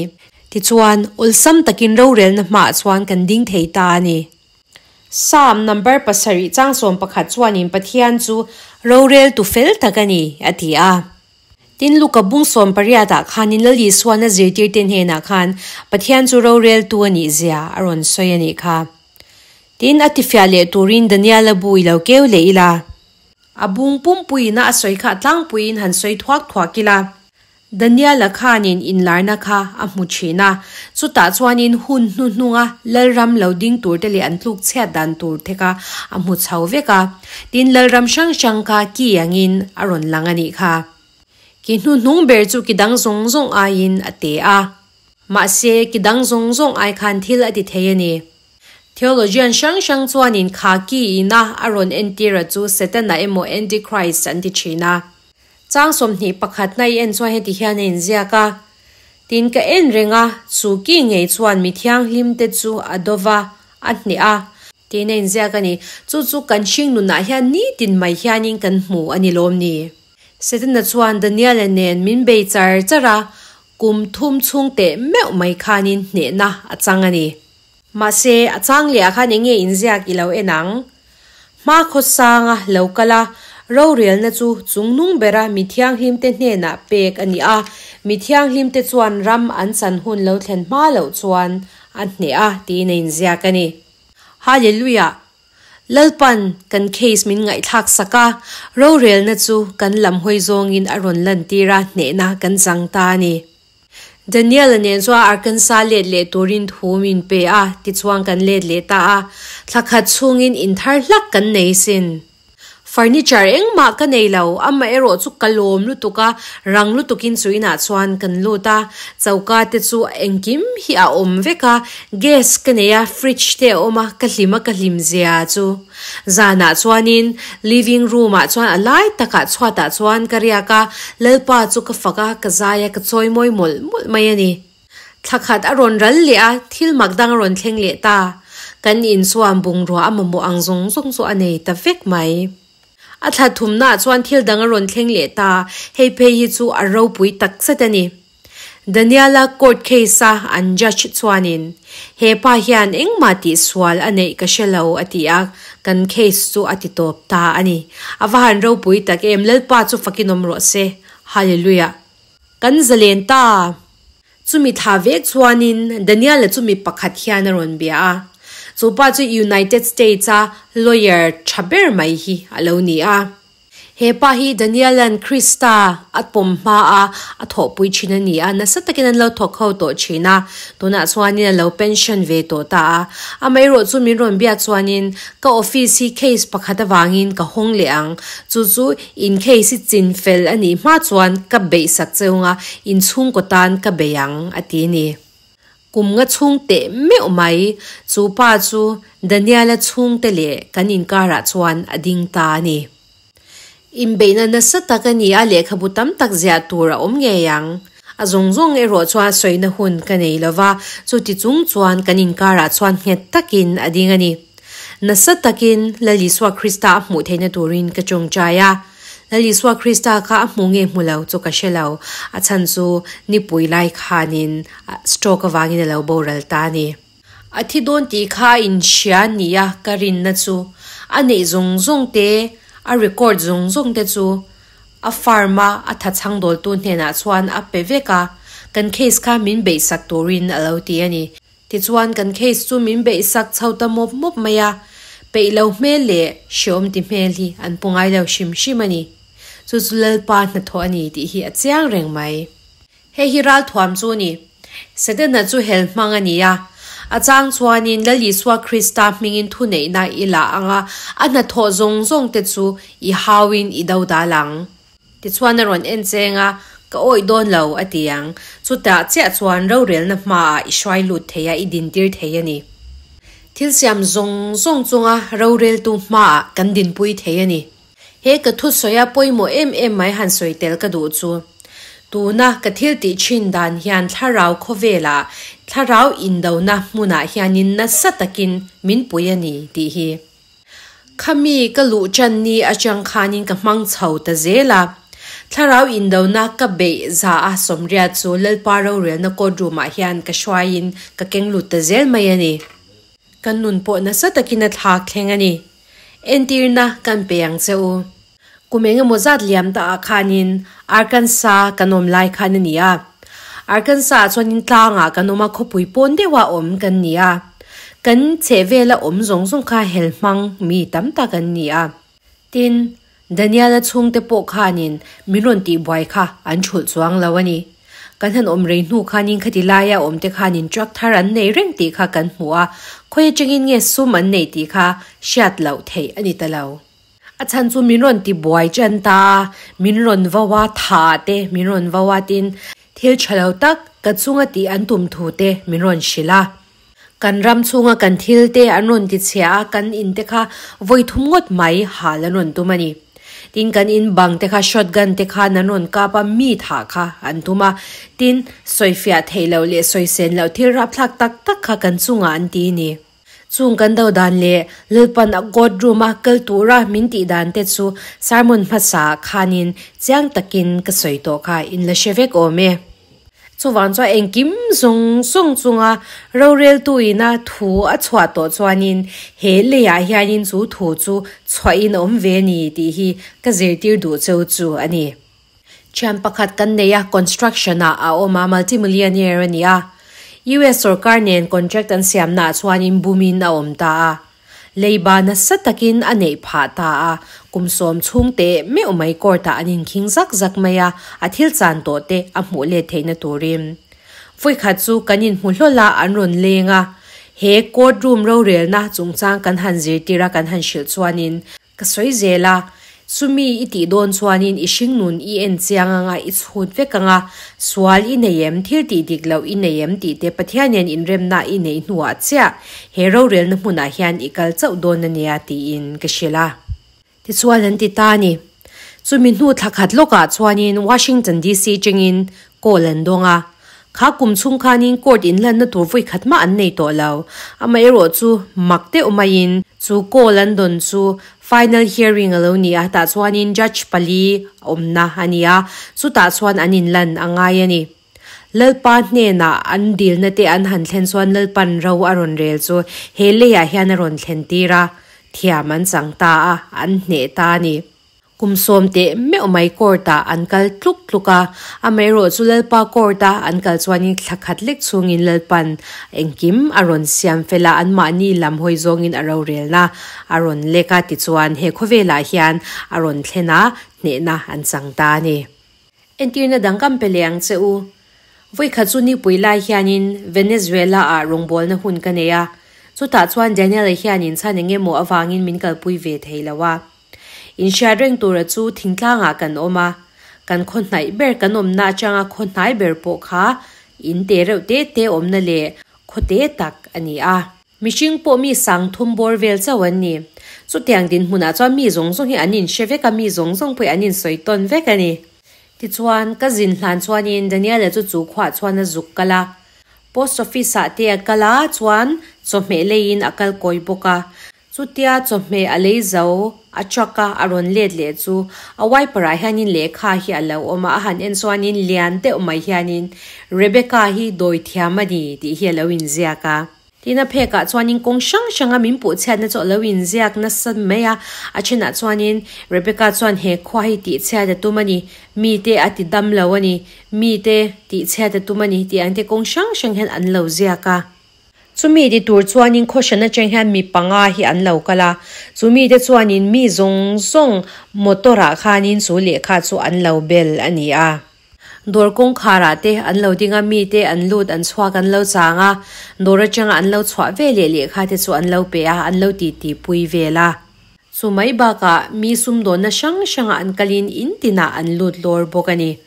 Tichuan, awlsam takin rorelna hmaah chuan kan ding thei ta a ni. Psalm number pasarih chang 11 chuanin Pathian chu roreltu fel tak a ni, a ti a. Tin, Luka bung 18 ah khanin Lal Isuana zirtirte hnenah khan Pathian chu roreltu a nih zia a rawn sawi a nih kha. Tin, a tifiah leh turin Daniela bu i lo keu leh ila. A bung pumpuiin a sawi kha tlangpuiin han sawi thuak thuak ila. Daniela khanin inlarna kha a hmu thin a, chutah chuanin hun hnuhnunga Lalram lo ding turte leh an tluk chhiat dan tur te kha a hmu chho vek a. Tin, Lalram hrang hrang kha ki angin a rawn lang a nih kha. Ki hnuhnung ber chu ki dang zawng zawng aiin a te a. Mahse, ki dang zawng zawng ai khan thil a ti thei a ni. Theologian hrang hrang chuanin kha ki ina a rawn entira chu Setana emaw Antichrist an ti thin a. Chang 21 na i en chuan heti hian a inziak a, Tin ka en reng a, chu ki ngei chuan mi thianghlimte chu a do va, a hneh a. Tiin a inziak a ni. Chu chu kan hring nunah hian nitin mai hianin kan hmu a ni lawm ni? Setana chuan Daniela nen min bei char char a, kum thum chhung teh meuh mai khanin hnehna a chang a ni. Mahse, a chang leh ah khan eng nge inziak i lo en ang? Hma khawsanga lo kal a, rorelna chu chungnung bera mi thianghlimte hnenah pek a ni a, mi thianghlimte chuan ram an chan hun lo thlen hma loh chuan a hneh a tiin a inziak a ni. Hallelujah! Lalpan kan case min ngaihthlak sak a, rorelna chu kan lam hawi zawngin a rawn lantir a, hnehna kan chang ta a ni. Daniel-a nen chuan Arkansas let leh turin thu min pe a, tichuan kan let leh ta a. Thla khat chhungin in thar hlak kan nei sin. Furniture engmah ka nei lo, amaherawh chu ka lawm lutuk a, rang lutukin chu inah chuan kan lut a. Choka te chu engkim hi a awm vek a, gas ka nei a, fridge te a awm a, ka hlim a ka hlim zia chu. Zanah chuanin living room ah chuan a lai takah chhuatah chuan ka riak a, Lalpa chu ka fak a, ka zai a, ka chawi mawi mawlh mawlh mai a ni. Thla khat a rawn ral leh a, thil mak dang a rawn thleng leh ta. Kan in chuan bungrua a mamawh ang zawng zawng chu a nei ta vek mai. A thla thumnaah chuan thil dang a rawn thleng leh ta, hei phei hi chu a ropui takzet a ni. Daniela court case a an judge chuanin, He pa hian engmah tihsual a neih ka hre lo a ti a, kan case chu a ti tawp ta a ni. A va han ropui tak em, Lalpa chu fakin awm rawh se. Hallelujah. Kan zalen ta. Chumi thla vek chuanin Daniela chu mi pakhat hian a rawn bia a. Chu pa chu United States a lawyer tha ber mai hi a lo ni a. He pa hi Daniela'n Krista a pawm hma a a thawhpui thin a ni a, nasa takin an lo thawk ho tawh thin a, tunah chuanin a lo pension ve tawh ta a. Amaherawh chu min rawn biak chuanin ka office hi case pakhat avangin ka hawng leh ang, chu chu in case hi chin fel a nih hma chuan ka beihsak cheu nga, in chhungkaw tan ka bei ang a ti a ni. Kum nga chhung teh meuh mai, chu pa chu Daniela chhungte leh kan inkarah chuan a ding ta a ni. Inbeihna nasa tak a ni a, lehkhabu tam tak ziah tur a awm ngei ang. A zawng zawng erawh chuan sawina hun ka nei lo va, chuti chung chuan kan inkarah chuan nghet takin a ding a ni. Nasa takin Lal Isua Krista a hmuh theihna turin ka tawngtai a. Lal Isua Krista kha a hmu nge hmu lo chu ka hre lo, a chhan chu nipui lai khanin stroke avangin a lo boral ta a ni. A thi dawn tih kha a inhria nia ka rinna chu a neih zawng zawng te, a record zawng zawng te chu a farm a a thachhang dawltu hnenah chuan a pe vek a, kan case kha min beihsak turin a lo ti a ni. Tichuan kan case chu min beihsak chho ta mawp mawp mai a, peih lo hmel leh hreawm ti hmel hi an pu ngai lo hrim hrim a ni. Chu chu Lalpa hnathawh a ni tih hi a chiang reng mai. Hei hi ralthuam chu a ni. Setana chu hel hmang a ni a. A chang chuanin Lal Isua Krista hmingin thuneihna i la ang a, a hnathawh zawng zawng te chu i hauin i do dal ang. Tichuan a rawn en cheng a, Ka awih dawn lo, a ti ang. Chutah chiah chuan rorelna hmaah i hruai lut thei a, i dintir thei a ni. Thil siam zawng zawng chunga roreltu hmaah kan dinpui thei a ni. He ka thusawi a pawimawh em em mai han sawi tel ka duh chu, tuna ka thil tih thin dan hian thlarau khawvelah, thlarau indona hmunah hianin nasa takin min pui a ni tih hi. Khami ka luh ṭan ni aṭang khanin ka hmang chho ta zel a. Thlarau indona ka beih za a Sawmriat chu Lalpa rorelna court room-ah hian ka hruaiin ka keng lut ta zel mai a ni. Ka nun pawh nasa takin a thlak thleng a ni. Entirna kan pe ang che u. Kum eng emaw zat liam ta ah khanin Arkansas kan awm lai khan a ni a. Arkansas ah chuanin tlangah kan awm a, khawpui pawn deuha awm kan ni a. Kan chhehvela awm zawng zawng kha hel hmang mi tam tak an ni a. Tin, Daniela chhungte pawh khanin min rawn tihbuai kha an thulh chuang lo a ni. Kan han awm rei hnu khanin khati laia awmte khanin truck thar an nei reng tih kha kan hmu a, khawi atangin nge sum an neih tih kha hriat loh theih a ni ta lo. A chhan chu min rawn ti buai ṭan ta a, min rawn vo a, tha te min rawn vo a tin. Thil tha lo tak ka chunga tih an tum thu te min rawn hrilh a. Kan ram chhunga kan thil te an rawn ti chhia a, kan in te kha vawi thum ngawt mai hal an rawn tum a ni. Tin, kan in bang te kha shotgun te khan an rawn kap a, mi thah kha an tum a. Tin, sawifiah theih loh leh sawi sen loh thil rapthlak tak tak kha kan chungah an ti a ni. Chung kan do dan leh Lalpan a court room a kal tura min tih dan te chu sermon hmasa ah khanin chiang takin ka sawi tawh kha in la hre vek awm e. Chuvang chuan engkim zawng zawng chunga roreltu ina thu a chhuah tawh chuanin he leiah hianin chu thu chu chhuahin a awm ve a ni tih hi ka zirtir duh cheu chu a ni. Thian pakhat kan nei a, construction ah a awm a, multimillionaire a ni a. US sorkar nen contract an siamna ah chuanin bumin a awm ta a. Leiba nasa takin a neih phah ta a, kum sawm chhung teh meuh mai court ah an inkhing zak zak mai a, a thil chan tawh te a hmuh let theihna turin. Vawikhat chu kan inhmu hlawl a, an rawn leng a. He court room rorelna chungchang kan han zirtir a, kan han hrilh chuanin Ka sawi zel a, chumi i tih dawn chuanin i hringnun i en chiang anga i chhut vek anga, sual i nei em, thil tih dik loh i nei em tih te Pathian nen inremna i neih hnuah chiah he rorelna hmunah hian i kal chauh dawn a nia tiin ka hrilh a. Tichuan an ti ta a ni. Chumi hnu thla khat lawkah chuanin Washington DC chengin call an dawng a. Kha kum chhung khanin court inlanna tur vawi khat mah an nei tawh lo. Amaherawhchu mak deuh maiin chu call an dawn chu final hearing a lo ni a, tah chuanin judge pali awmna a ni a, chutah chuan an inlan a ngai a ni. Lalpa hnenah an dilna te an han thlen chuan Lalpan ro a rawn rel chu he leiah hian a rawn thlen tir a, thiam an chang ta a, an hneh ta a ni. Kum sawm teh meuh mai court ah an kal tluk tluk a, amaherawh chu Lalpa court a an kal chuanin thla khat lek chhungin Lalpan engkim a rawn siam fel a, anmahni lam hawi zawngin a rorelna a rawn lek a, tichuan he khawvelah hian a rawn thlen a, hnehna an chang ta a ni. Entirna dang kan pe leh ang che u. Vawikhat chu nipui lai hianin Venezuela ah rawngbawlna hun ka nei a, chutah chuan Daniel-a hianin chhan eng emaw avangin min kalpui ve thei lo a. Inhriat reng tura chu thingtlangah kan awm a, kan khaw hnaih ber kan awmna atanga khaw hnai ber pawh kha in te reuh te te awmna leh khaw te tak a ni a. Mihring pawh mi sang thum bawr vel chauh an ni. Chutiang dinhmunah chuan mi zawng zawng hi an inhre vek a, mi zawng zawng pawhin an insawi tawn vek a ni. Tichuan, ka zin hlan chuanin Daniela chu chu khuah chuan a zuk kal a. Post office ah te a kal a, chuan chawhmeh leiin a kal kawi bawk a. Chutia chawhmeh a lei zo, a truck a a rawn let leh chu a wiper ah hianin lehkha hi a lo awm a, a han en chuanin lian deuh mai hianin Rebecca hi dawi thiam a ni tih hi a lo inziak a. Tin a phek ah chuanin kawng hrang hrang a min puh chhiatna chu a lo inziak nasa mai a, a thenah chuanin Rebecca chuan he khua hi tih chhiat a tum a ni, mite a ti dam lo a ni, mite tih chhiat a tum a ni tih ang te kawng hrang hrang hian an lo ziak a. Chumi ti tur chuanin khawhran atang hian mi panga hi an lo kal a, chu mite chuanin mi zawng zawng motor ah khanin chu lehkha chu an lo bel a ni a. Dawr kawngkharah te an lo ding a, mite an lut an chhuak an lo chang a, dawr atanga an lo chhuah ve leh lehkha te chu an lo pe a, an lo titi pui vel a. Chu mai bakah mi sumdawnna hrang hrangah an kalin in tinah an lut lawr bawk a ni.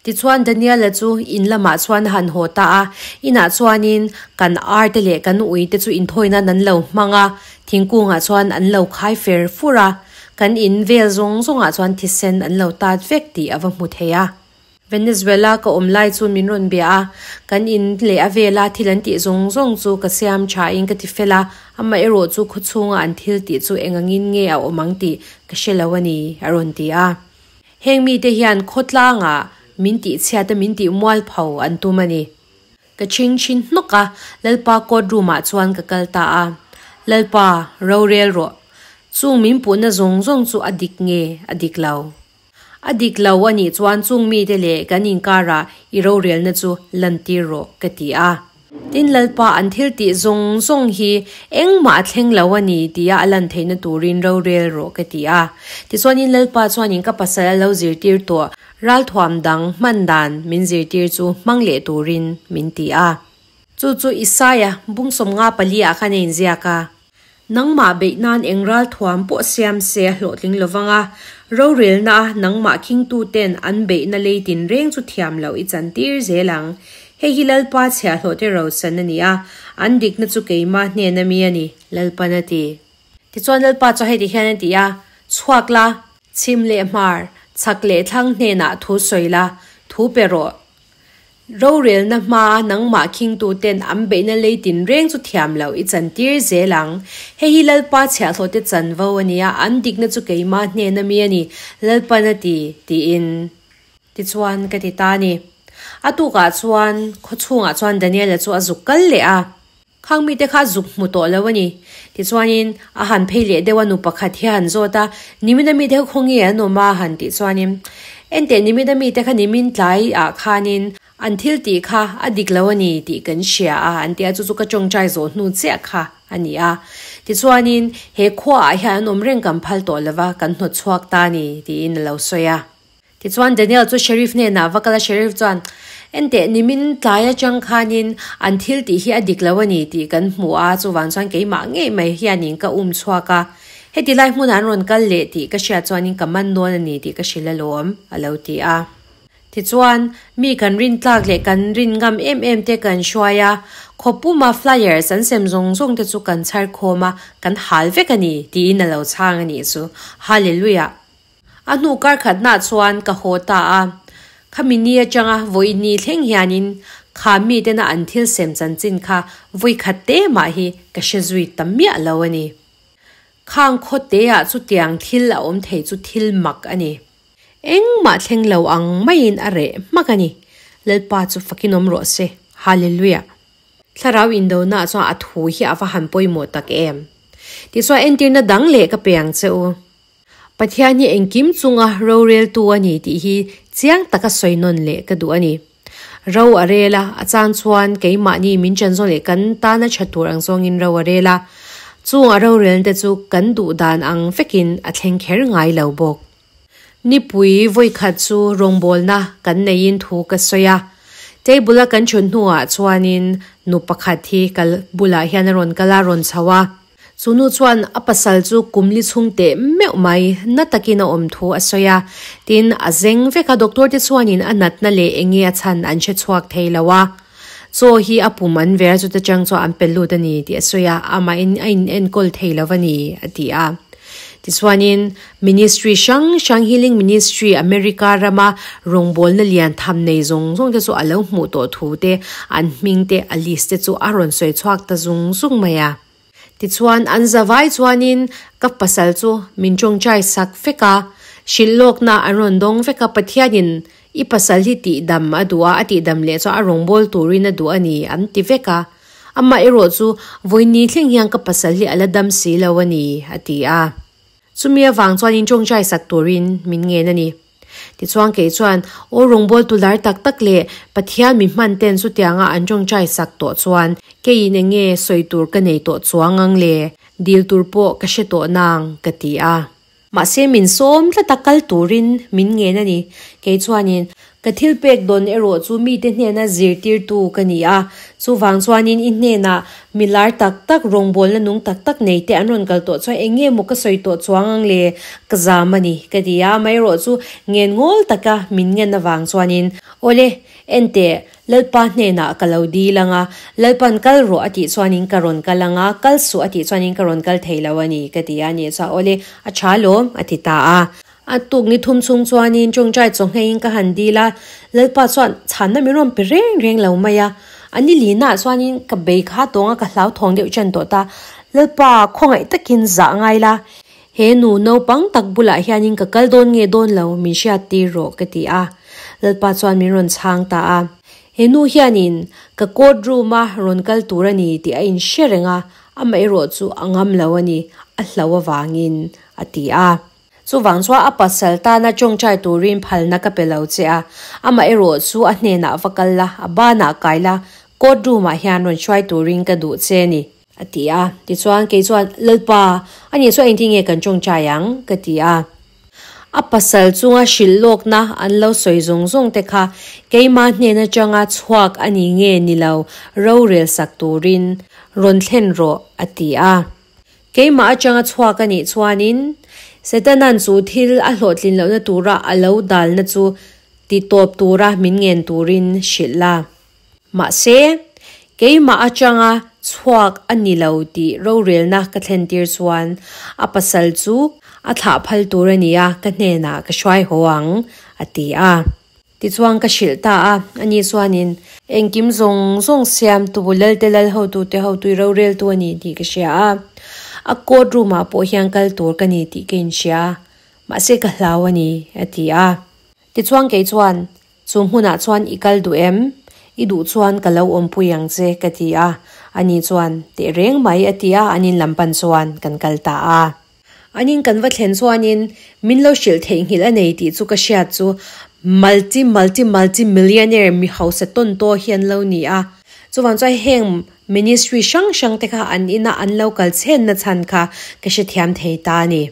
Tichuan Daniela chu in lamah chuan a han haw ta a, inah chuanin kan ar te leh kan ui te chu inthawi nan an lo hmang a, thingkungah chuan an lo khai fer fur a, kan in vel zawng zawngah chuan thisen an lo tat vek tih a va hmu thei a. Venezuela ka awm lai chu min rawn bia a, kan in leh a vela thil an tih zawng zawng chu ka siam tha in ka ti fel a, amaherawh chu khawchhunga an thil tih chu engangin nge a awm ang tih ka hre lo a ni, a rawn ti a. Heng mite hian khawtlangah min tihchhiat a min tih mualpho an tum a ni. Ka chhing chhin hnawk a, Lalpa court room ah chuan ka kal ta a. Lalpa, rorel rawh. Chung min puhna zawng zawng chu a dik nge a dik lo? A dik lo a nih chuan chung mite leh kan inkarah i rorelna chu lantir rawh ka ti a. Tin, Lalpa an thil tih zawng zawng hi engmah a thleng lo a ni tia a lan theihna turin rorel rawh ka ti a. Tichuanin Lalpa chuanin ka pasal a lo zirtir tawh ralthuam dang hman dan min zirtir chu hmang leh turin min ti a. Chu chu Isaia bung 54 ah khan a inziak a. Nangmah beih nan eng ralthuam pawh siam se a hlawhtling lovang a, Rorelna a nangmah khingtu ten an beihna lei tinreng chu thiam loh i chantir zel ang. Hei hi Lalpa chhiahhlawhte rosan a ni a, an dikna chu keimah hnena mi a ni, Lalpan a ti. Tichuan Lalpa chu heti hian a ti a, Chhuak la, chhim leh hmar, chhak leh thlang hnenah thu sawi la, thu pe rawh. Rorelna hmaa nangmah khingtuten an beihna lei tinreng chu thiam loh i chantir zel ang. Hei hi Lalpa chhiahhlawhte chanvo a ni a, an dikna chu keimah hnena mi a ni, Lalpan a ti, tiin. Tichuan ka ti ta a ni. A tukah chuan khawchhungah chuan Daniela chu a zuk kal leh a. Khang mite kha zuk hmu tawh lo a ni. Tichuanin a han phei leh deuh a, nu pakhat hi a han zawt a, Nimina mite kha khawnge an awm a? han tih chuanin, Enteh nimina mite kha nimin tlai ah khanin an thil tih kha a dik lo a ni tih kan hria a, an ti a, chu chu ka tawngtai zawh hnu chiah kha a ni a. Tichuanin he khua ah hian an awm reng kan phal tawh lo va, kan hnawt chhuak ta a ni, tiin a lo sawi a. Tichuan Daniel chu Sheriff hnenah va kal a, Sheriff chuan, Enteh, nimin tlai atang khanin an thil tih hi a dik lo a ni tih kan hmu a, chuvang chuan keimah ngei mai hianin ka um chhuak a, heti lai hmunah an rawn kal leh tih ka hriat chuanin ka man dawn a ni tih ka hrilh alawm, a lo ti a. Tichuan, mi kan rin tlak leh kan rin ngam em em te kan hruai a, khawpuma flyers an sem zawng zawng te chu kan chhar khawm a, kan hal vek a ni, tiin a lo chhang a nih chu. Hallelujah! A hnu kar khatnah chuan ka haw ta a, khami ni atanga vawi ni thleng hianin kha mitena an thil sem chanchin kha vawi khat te mah hi ka hre zui ta miah lo a ni. Khang khaw teah chutiang thil a awm thei chu thil mak a ni. Engmah thleng lo ang maiin a reh hmak a ni. Lalpa chu fakin awm rawh se. Hallelujah! Thlarau indona chuan a thu hi a va han pawimawh tak em! Tichuan entirna dang leh ka pe ang che u. Pathian hi engkim chunga roreltu a ni tih hi chiang taka sawi nawn leh ka duh a ni. Ro a rel a, a chang chuan keimahni min ṭan zawng leh kan tana ṭha tur ang zawngin ro a rel a, chung a rorelna te chu kan duh dan ang vekin a thleng kher ngai lo bawk. Nipui vawikhat chu rawngbawlna kan neiin thu ka sawi a, table a kan ṭhut hnuah chuanin nu pakhat hi ka bulah hian a rawn kal a, rawn chho a. Chu nu chuan a pasal chu kum li chhung teh meuh mai na takin a awm thu a sawi a, tin a zeng vek a, doctor te chuanin a natna leh eng nge a chhan an hre chhuak thei lo a, chaw hi a pum an ver chuta chang chuan an pe lut a ni tih a sawi a, amahin a in enkawl thei lo a ni a ti a. Tichuanin ministry hrang hrang Healing Ministry America rama rawngbawlna lian tham nei zawng zawng te chu a lo hmuh tawh thu te, an hming te a list te chu a rawn sawi chhuak ta zung zung mai a. Tichuan, an zavai chuanin ka pasal chu min tawngtai sak vek a, hrilh lawkna an rawn dawng vek a, Pathianin i pasal hi tihdam a duh a, a tihdam leh chuan a rawngbâwl turin a duh a ni, an ti vek a. Amah erawh chu vawiin thleng hian ka pasal hi a la dam si lo a ni, a ti a. Chumi avang chuanin tawngtai sak turin min ngen a ni. Tichuan kei chuan, Aw rawngbâwl tu lar tak tak leh Pathian mi hman ten chutianga an tawngtai sak tawh chuan keiin eng nge sawi tur ka nei tawh chuang ang le? Dil tur pawh ka hre tawh nang, ka ti a. Mahse min sawm tlat a kal turin min ngen a ni. Kei chuanin, Ka thil pek dawn erawh chu mite hnena zirtirtu ka ni a, chuvang chuanin i hnenah mi lar tak tak, rawngbawlna nung tak tak nei te an rawn kal tawh chuan eng nge maw ka sawi tawh chuang ang le, ka zam a ni, ka ti a, amaherawh chu ngen ngawl taka min ngen avang chuanin, Awle, enteh, Lalpa hnenah ka lo dil ang a, Lalpan kal rawh a tih chuanin ka rawn kal ang a, kal suh a tih chuanin ka rawn kal thei lo a ni, ka ti a, ni chuan awle, a tha lawm, a ti ta a. A tuk ni thum chhung chuanin tawngtai chaw ngheiin ka han dil a, Lalpa chuan chhanna min rawn pe reng reng lo mai a. A ni linah chuanin ka bei kha tawng a, ka hlauthawng deuh chen tawh ta. Lalpa, khawngaih takin zah ngai la, he nu naupang tak bulah hianin ka kal dawn nge dawn lo min hriat tir rawh ka ti a. Lalpa chuan min rawn chhang ta a. He nu hianin ka court room a rawn kal tur a ni tih a inhre reng a, amaherawh chu a ngam lo a ni, a hlo avangin a ti a. Chuvang chuan a pasal tana tawngtai turin phalna ka pe lo che a, amah erawh chu a hnenah va kal la, a banah kai la, court room ah hian rawn hruai turin ka duh che a ni, a ti a. Tichuan kei chuan, Lalpa, ani chuan engtin nge kan tawngtai ang? ka ti a. A pasal chunga hrilh lawkna an lo sawi zawng zawng te kha keima hnen atanga chhuak a ni nge ni lo rorel sak turin rawn thlen rawh, a ti a. Keimah atanga chhuak a nih chuanin Setana'n chu thil a hlawhtlin lohna tura a lo dalna chu titawp tura min ngen turin hrilh la. Mahse, keimah atanga chhuak a ni lo tih rorelna ka thlentir chuan a pasal chu a thlah phal tur a ni a, ka hnenah ka hruai haw ang, a ti a. Tichuan ka hrilh ta a, ani chuanin engkim zawng zawng siamtu Lalte Lal hotute hotui roreltu a ni tih ka hria a, a court room ah pawh hian kal tur ka ni tih ka inhria, mahse ka hlau a ni, a ti a. Tichuan kei chuan, Chu hmunah chuan i kal duh em? I duh chuan ka lo awmpui ang che, ka ti a, ani chuan, Tehreng mai, a ti a, an in lam pan chuan kan kal ta a. An in kan va thlen chuanin min lo hrilh theihnghilh a nei tih chu ka hriat chu multi multi multi millionaire mi hausa tawn taw hi an lo ni a. Chuvang chuan heng ministry hrang hrang te kha an ina an lo kal chhenna chhan kha ka hrethiam thei ta a ni.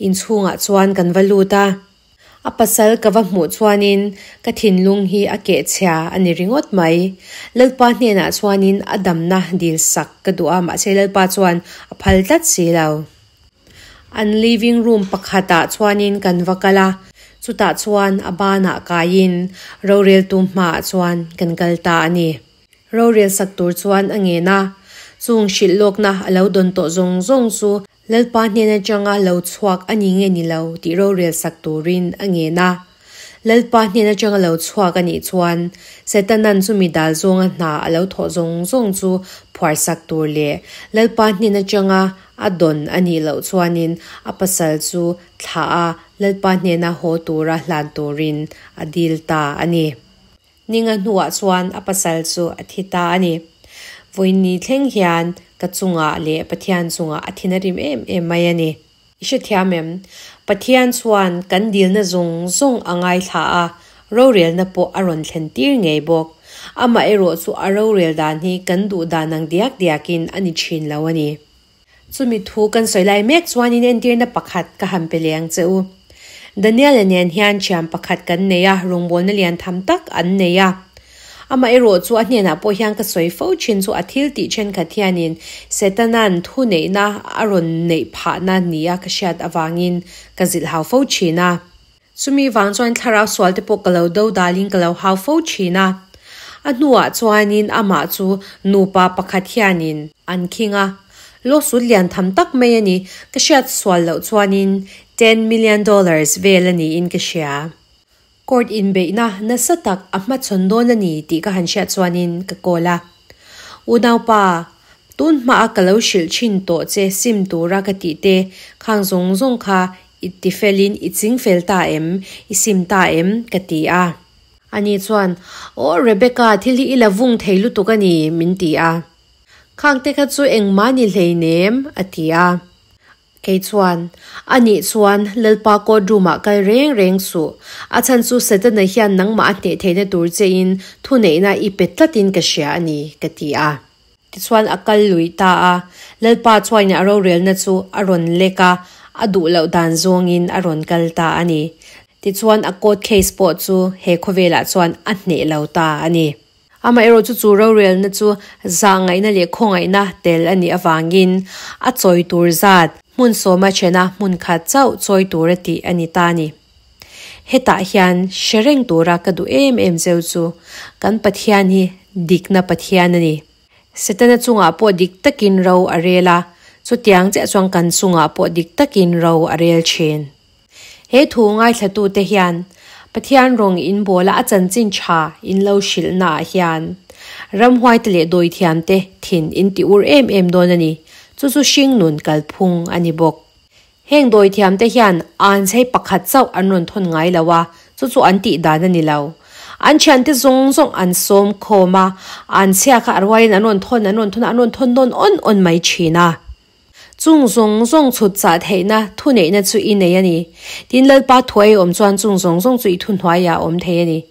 Inchhungah chuan kan va lut a. A pasal ka va hmuh chuanin ka thinlung hi a kehchhia a ni ringawt mai. Lalpa hnenah chuanin a damna dil sak ka duh a, mahse Lalpa chuan a phal tlat si lo. An living room pakhatah chuanin kan va kal a, chutah chuan a banah kaiin roreltu hmaah chuan kan kal ta a ni. Rorel sak tur chuan a ngen a, chung hrilh lawkna a lo dawn tawh zawng zawng chu Lalpa hnen atanga lo chhuak a ni nge ni lo tih rorel sak turin a ngen a. Lalpa hnen atanga lo chhuak a nih chuan Setanan chumi dal zawnga hna a lo thawh zawng zawng chu phuar sak tur leh Lalpa hnen atanga a dawn a nih loh chuanin a pasal chu thlah a Lalpa hnena haw tura hlan turin a dil ta a ni. Ninga hnuah chuan a pasal chu a thi ta a ni. Vawiinni thleng hian ka chungah leh Pathian chungah a thin a rim em em mai a ni. I hrethiam em? Pathian chuan kan dilna zawng zawng a ngaithla a, rorelna pawh a rawn thlen tir ngei bawk. Amaherawh chu a rorel dan hi kan duh dan ang diak diakin a ni thin lo a ni. Chumi thu kan sawi lai mek chuanin entirna pakhat ka han pe leh ang che u. Daniel-a nen hian thiam pakhat kan nei a, rawngbawlna lian tham tak an nei a. Amaherawh chu a hnenah pawh hian ka sawi fo thin chu a thil tih thenkhat hianin Setana'n thuneihna a rawn neih phahna nia ka hriat avangin ka zilh hau fo thin a. Chumi vang chuan thlarau sual te pawh ka lo do dalin ka lo hau fo thin a. A hnuah chuanin amah chu nupa pakhat hianin an khing a. Lawsuit lian tham tak mai a ni, ka hriat sual loh chuanin ten million dollars vel a niin ka hria. Court inbeihna nasa tak a hmachhawn dawn a ni tih ka han hriat chuanin ka call a. Unaupa, tun hmaah ka lo hrilh thin tawh che sim tura ka tih te khang zawng zawng kha I ti felin i ching fel ta em? I sim ta em? Ka ti a. Ani chuan, Aw Rebecca, thil hi i la vung thei lutuk a ni, min ti a. Khang te kha chu engmah ni hleinem, a ti a. Kei chuan, A nih chuan Lalpa court room ah kal reng reng suh. A chhan chu Setana hian nangmah a hneh theihna tur chein thuneihna i pe tlatin ka hria a ni, ka ti a. Tichuan a kal lui ta a, Lalpa chuain a rorelna chu a rawn lek a, a duh loh dan zawngin a rawn kal ta a ni. Tichuan a court case pawh chu he khawvelah chuan a hneh lo ta a ni. Amaherawh chu chu rorelna chu zahngaihna leh khawngaihna tel a nih avangin a chawi tur zat hmun sawma thena hmun khat chauh chawi tura tih a ni ta a ni. Hetah hian hre reng tura ka duh em em cheu chu kan Pathian hi dikna Pathian a ni. Setana chungah pawh dik takin ro a rel a, chutiang chiah chuan kan chungah pawh dik takin ro a rel thin. He thu ngaithlatute hian Pathian rawng in bawla a chanchin tha in lo hrilhnaah hian ramhuaite leh dawithiamte thin in ti ur em em dawn a ni. Chu chu hringnun kalphung a ni bawk. Heng dawithiamte hian an chei pakhat chauh an rawn thawn ngai lo a, chu chu an tih dan a ni lo. An thiante zawng zawng an sawm khawm a, an chhia kha a rualin an rawn thawn an rawn thawn a, an rawn thawn nawn awn awn mai thin a. Chung zawng zawng chhut chah theihna thuneihna chu i nei a ni. Tin, Lalpa thuai awm chuan chung zawng zawng chu i thuhnuaiah a awm thei a ni.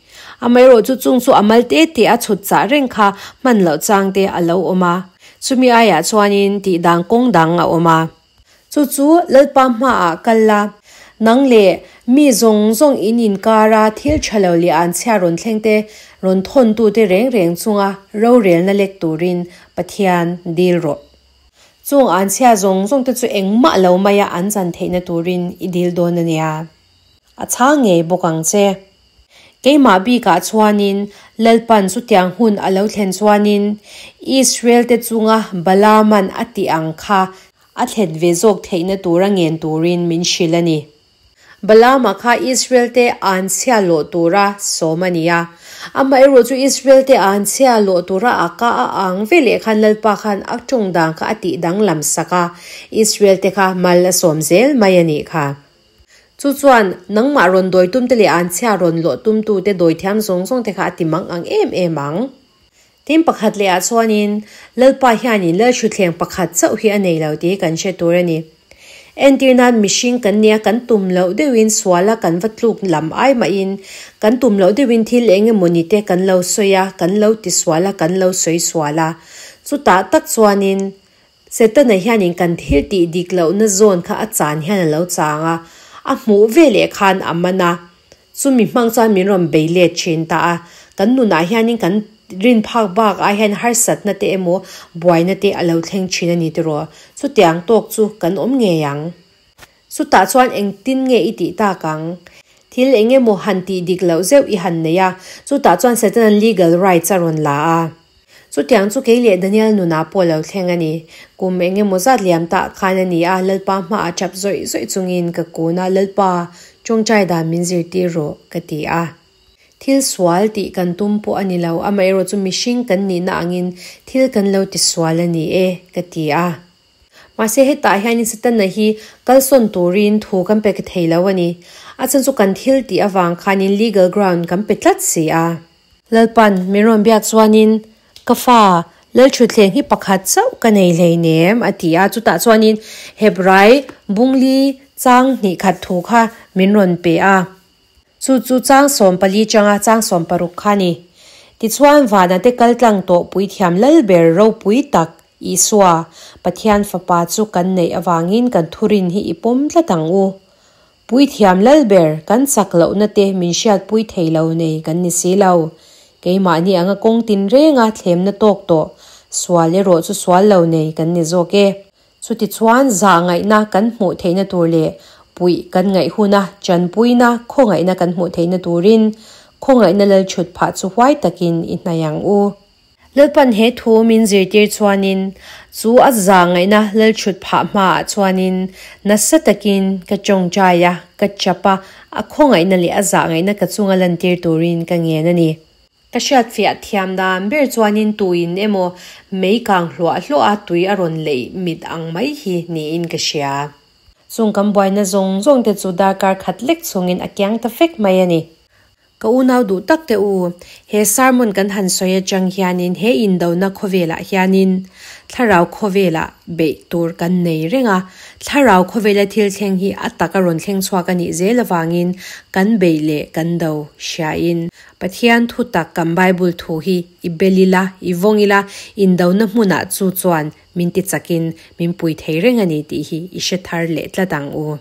Amaherawh chu chung chu a mal te te a chhut chah reng kha hman loh chang te a lo awm a. Chumi aiah chuanin tih dan kawng dang a awm a. Chu chu Lalpa hmaah kal la, nang leh mi zawng zawng in inkara thil tha lo leh an chhia rawn thleng te, rawn thawntute reng reng chunga rorelna lek turin Pathian dil rawh. Chung anchhia zawng zawng te chu engmah lo maia an chan theihna turin i dil dawn a nia. A chhang ngei bawk ang che. Keimah bikah chuanin Lalpan chutiang hun a lo thlen chuanin Israel te chunga Balaman a tih ang kha a thlen ve zawk theihna tura ngen turin min hrilh a ni. Balaama kha Israel te anchhia lawh tura sawm a ni a. Amaherawh chu Israel te anchhia lawh tura a ka a ang ve leh khan Lalpa khan a tawng dan kha a tih danglam sak a, Israel te kha mal a sawm zel mai a nih kha. Chu chuan nangmah rawn dawi tum te leh anchhia rawn lawh tum tu te dawi thiam zawng zawng te kha a ti mang ang em em ang. Tin pakhat leh ah chuanin Lalpa hianin Lalhrutthleng pakhat chauh hi a nei lo tih hi kan hre tur a ni. Entir nan mihring kan nia kan tum loh deuhin suala kan va tluk lam ai mahin kan tum loh deuhin thil eng emaw ni te kan lo sawi a, kan lo ti sual a, kan lo sawi sual a. Chutah tak chuanin Setana hianin kan thil tih dik lohna zawn kha a chan hian a lo chang a, a hmuh veleh khan a man a. Chumi hmang chuan min rawn bei let thin ta a, kan nunah hianin kan rin phak bak ah hian harsatna te emaw buaina te a lo thleng thin a ni tiraw? Chutiang tawk chu kan awm ngei ang. Chutah chuan engtin nge i tih tak ang? Thil eng emaw han tih dik loh zeuh i han nei a, chutah chuan Satan-a'n legal rights a rawn la a. Chutiang chu kei leh Daniel nunah pawh lo thleng a ni. Kum eng emaw zat liam tah khan a ni a, Lalpa hmaah tap zawih zawih chungin ka kun a, Lalpa, tawngtai dan min zirtir rawh, ka ti a. Thil sual tih kan tum pawh a ni lo, amaherawh chu mihring kan nihna angin thil kan lo ti sual a ni e, ka ti a. Mahse hetah hianin Setana hi kalsawn turin thu kan pe thei lo a ni. A chhan chu kan thil tih avang khanin legal ground kan pe tlat si a. Lalpan min rawn biak chuanin, Ka fa, Lalṭhutthleng hi pakhat chauh ka nei hleinem, a ti a. Chutah chuanin Hebrai bungli chang hnih khat thu kha min rawn pe a. Chu chu chang 14 changa chang 16 kha a ni. Tichuan vana te kal tlang tawh puithiam Lalber ropui tak Isua, Pathian Fapa chu kan neih avangin kan thurin hi i pawm tlat ang u. Puithiam Lalber, kan chak lohna te min hriatpui thei lo nei kan ni si lo. Keimahni anga kawng tinrenga thlemna tawk tawh, sual erawh chu sual lo nei kan ni zawk e. Chutichuan zahngaihna kan hmuh theihna tur leh puih kan ngaih huna chanpuina khawngaihna kan hmuh theihna turin khawngaihna Lalchhut phah chu huai takin i hnaih ang u. Lalpan he thu min zirtir chuanin, chu a zahngaihna Lalchhut phah hmaah chuanin nasa takin ka tawngtai a, ka chap a, a khawngaihna leh a zahngaihna ka chunga lantir turin ka ngen a ni. Ka hriatfiah thiam dan ber chuanin tuin emaw mei kang hluah hluah a tui a rawn leih mit ang mai hi niin ka hria. Chung kan buaina zawng zawng te chu darkar khat lek chungin a kiang ta fek mai a ni. Ka unau duh tak te u, he sermon kan han sawi atang hianin he indona khawvelah hianin thlarau khawvelah beih tur kan nei reng a, thlarau khawvela thil thleng hi a taka rawn thleng chhuak a nih zel avangin kan beih leh kan do hriain Pathian thu tak kan Bible thu hi i bel ila, i vawng ila, indona hmunah chu chuan min ti chakin min pui thei reng a ni tih hi i hre thar leh tlat ang u.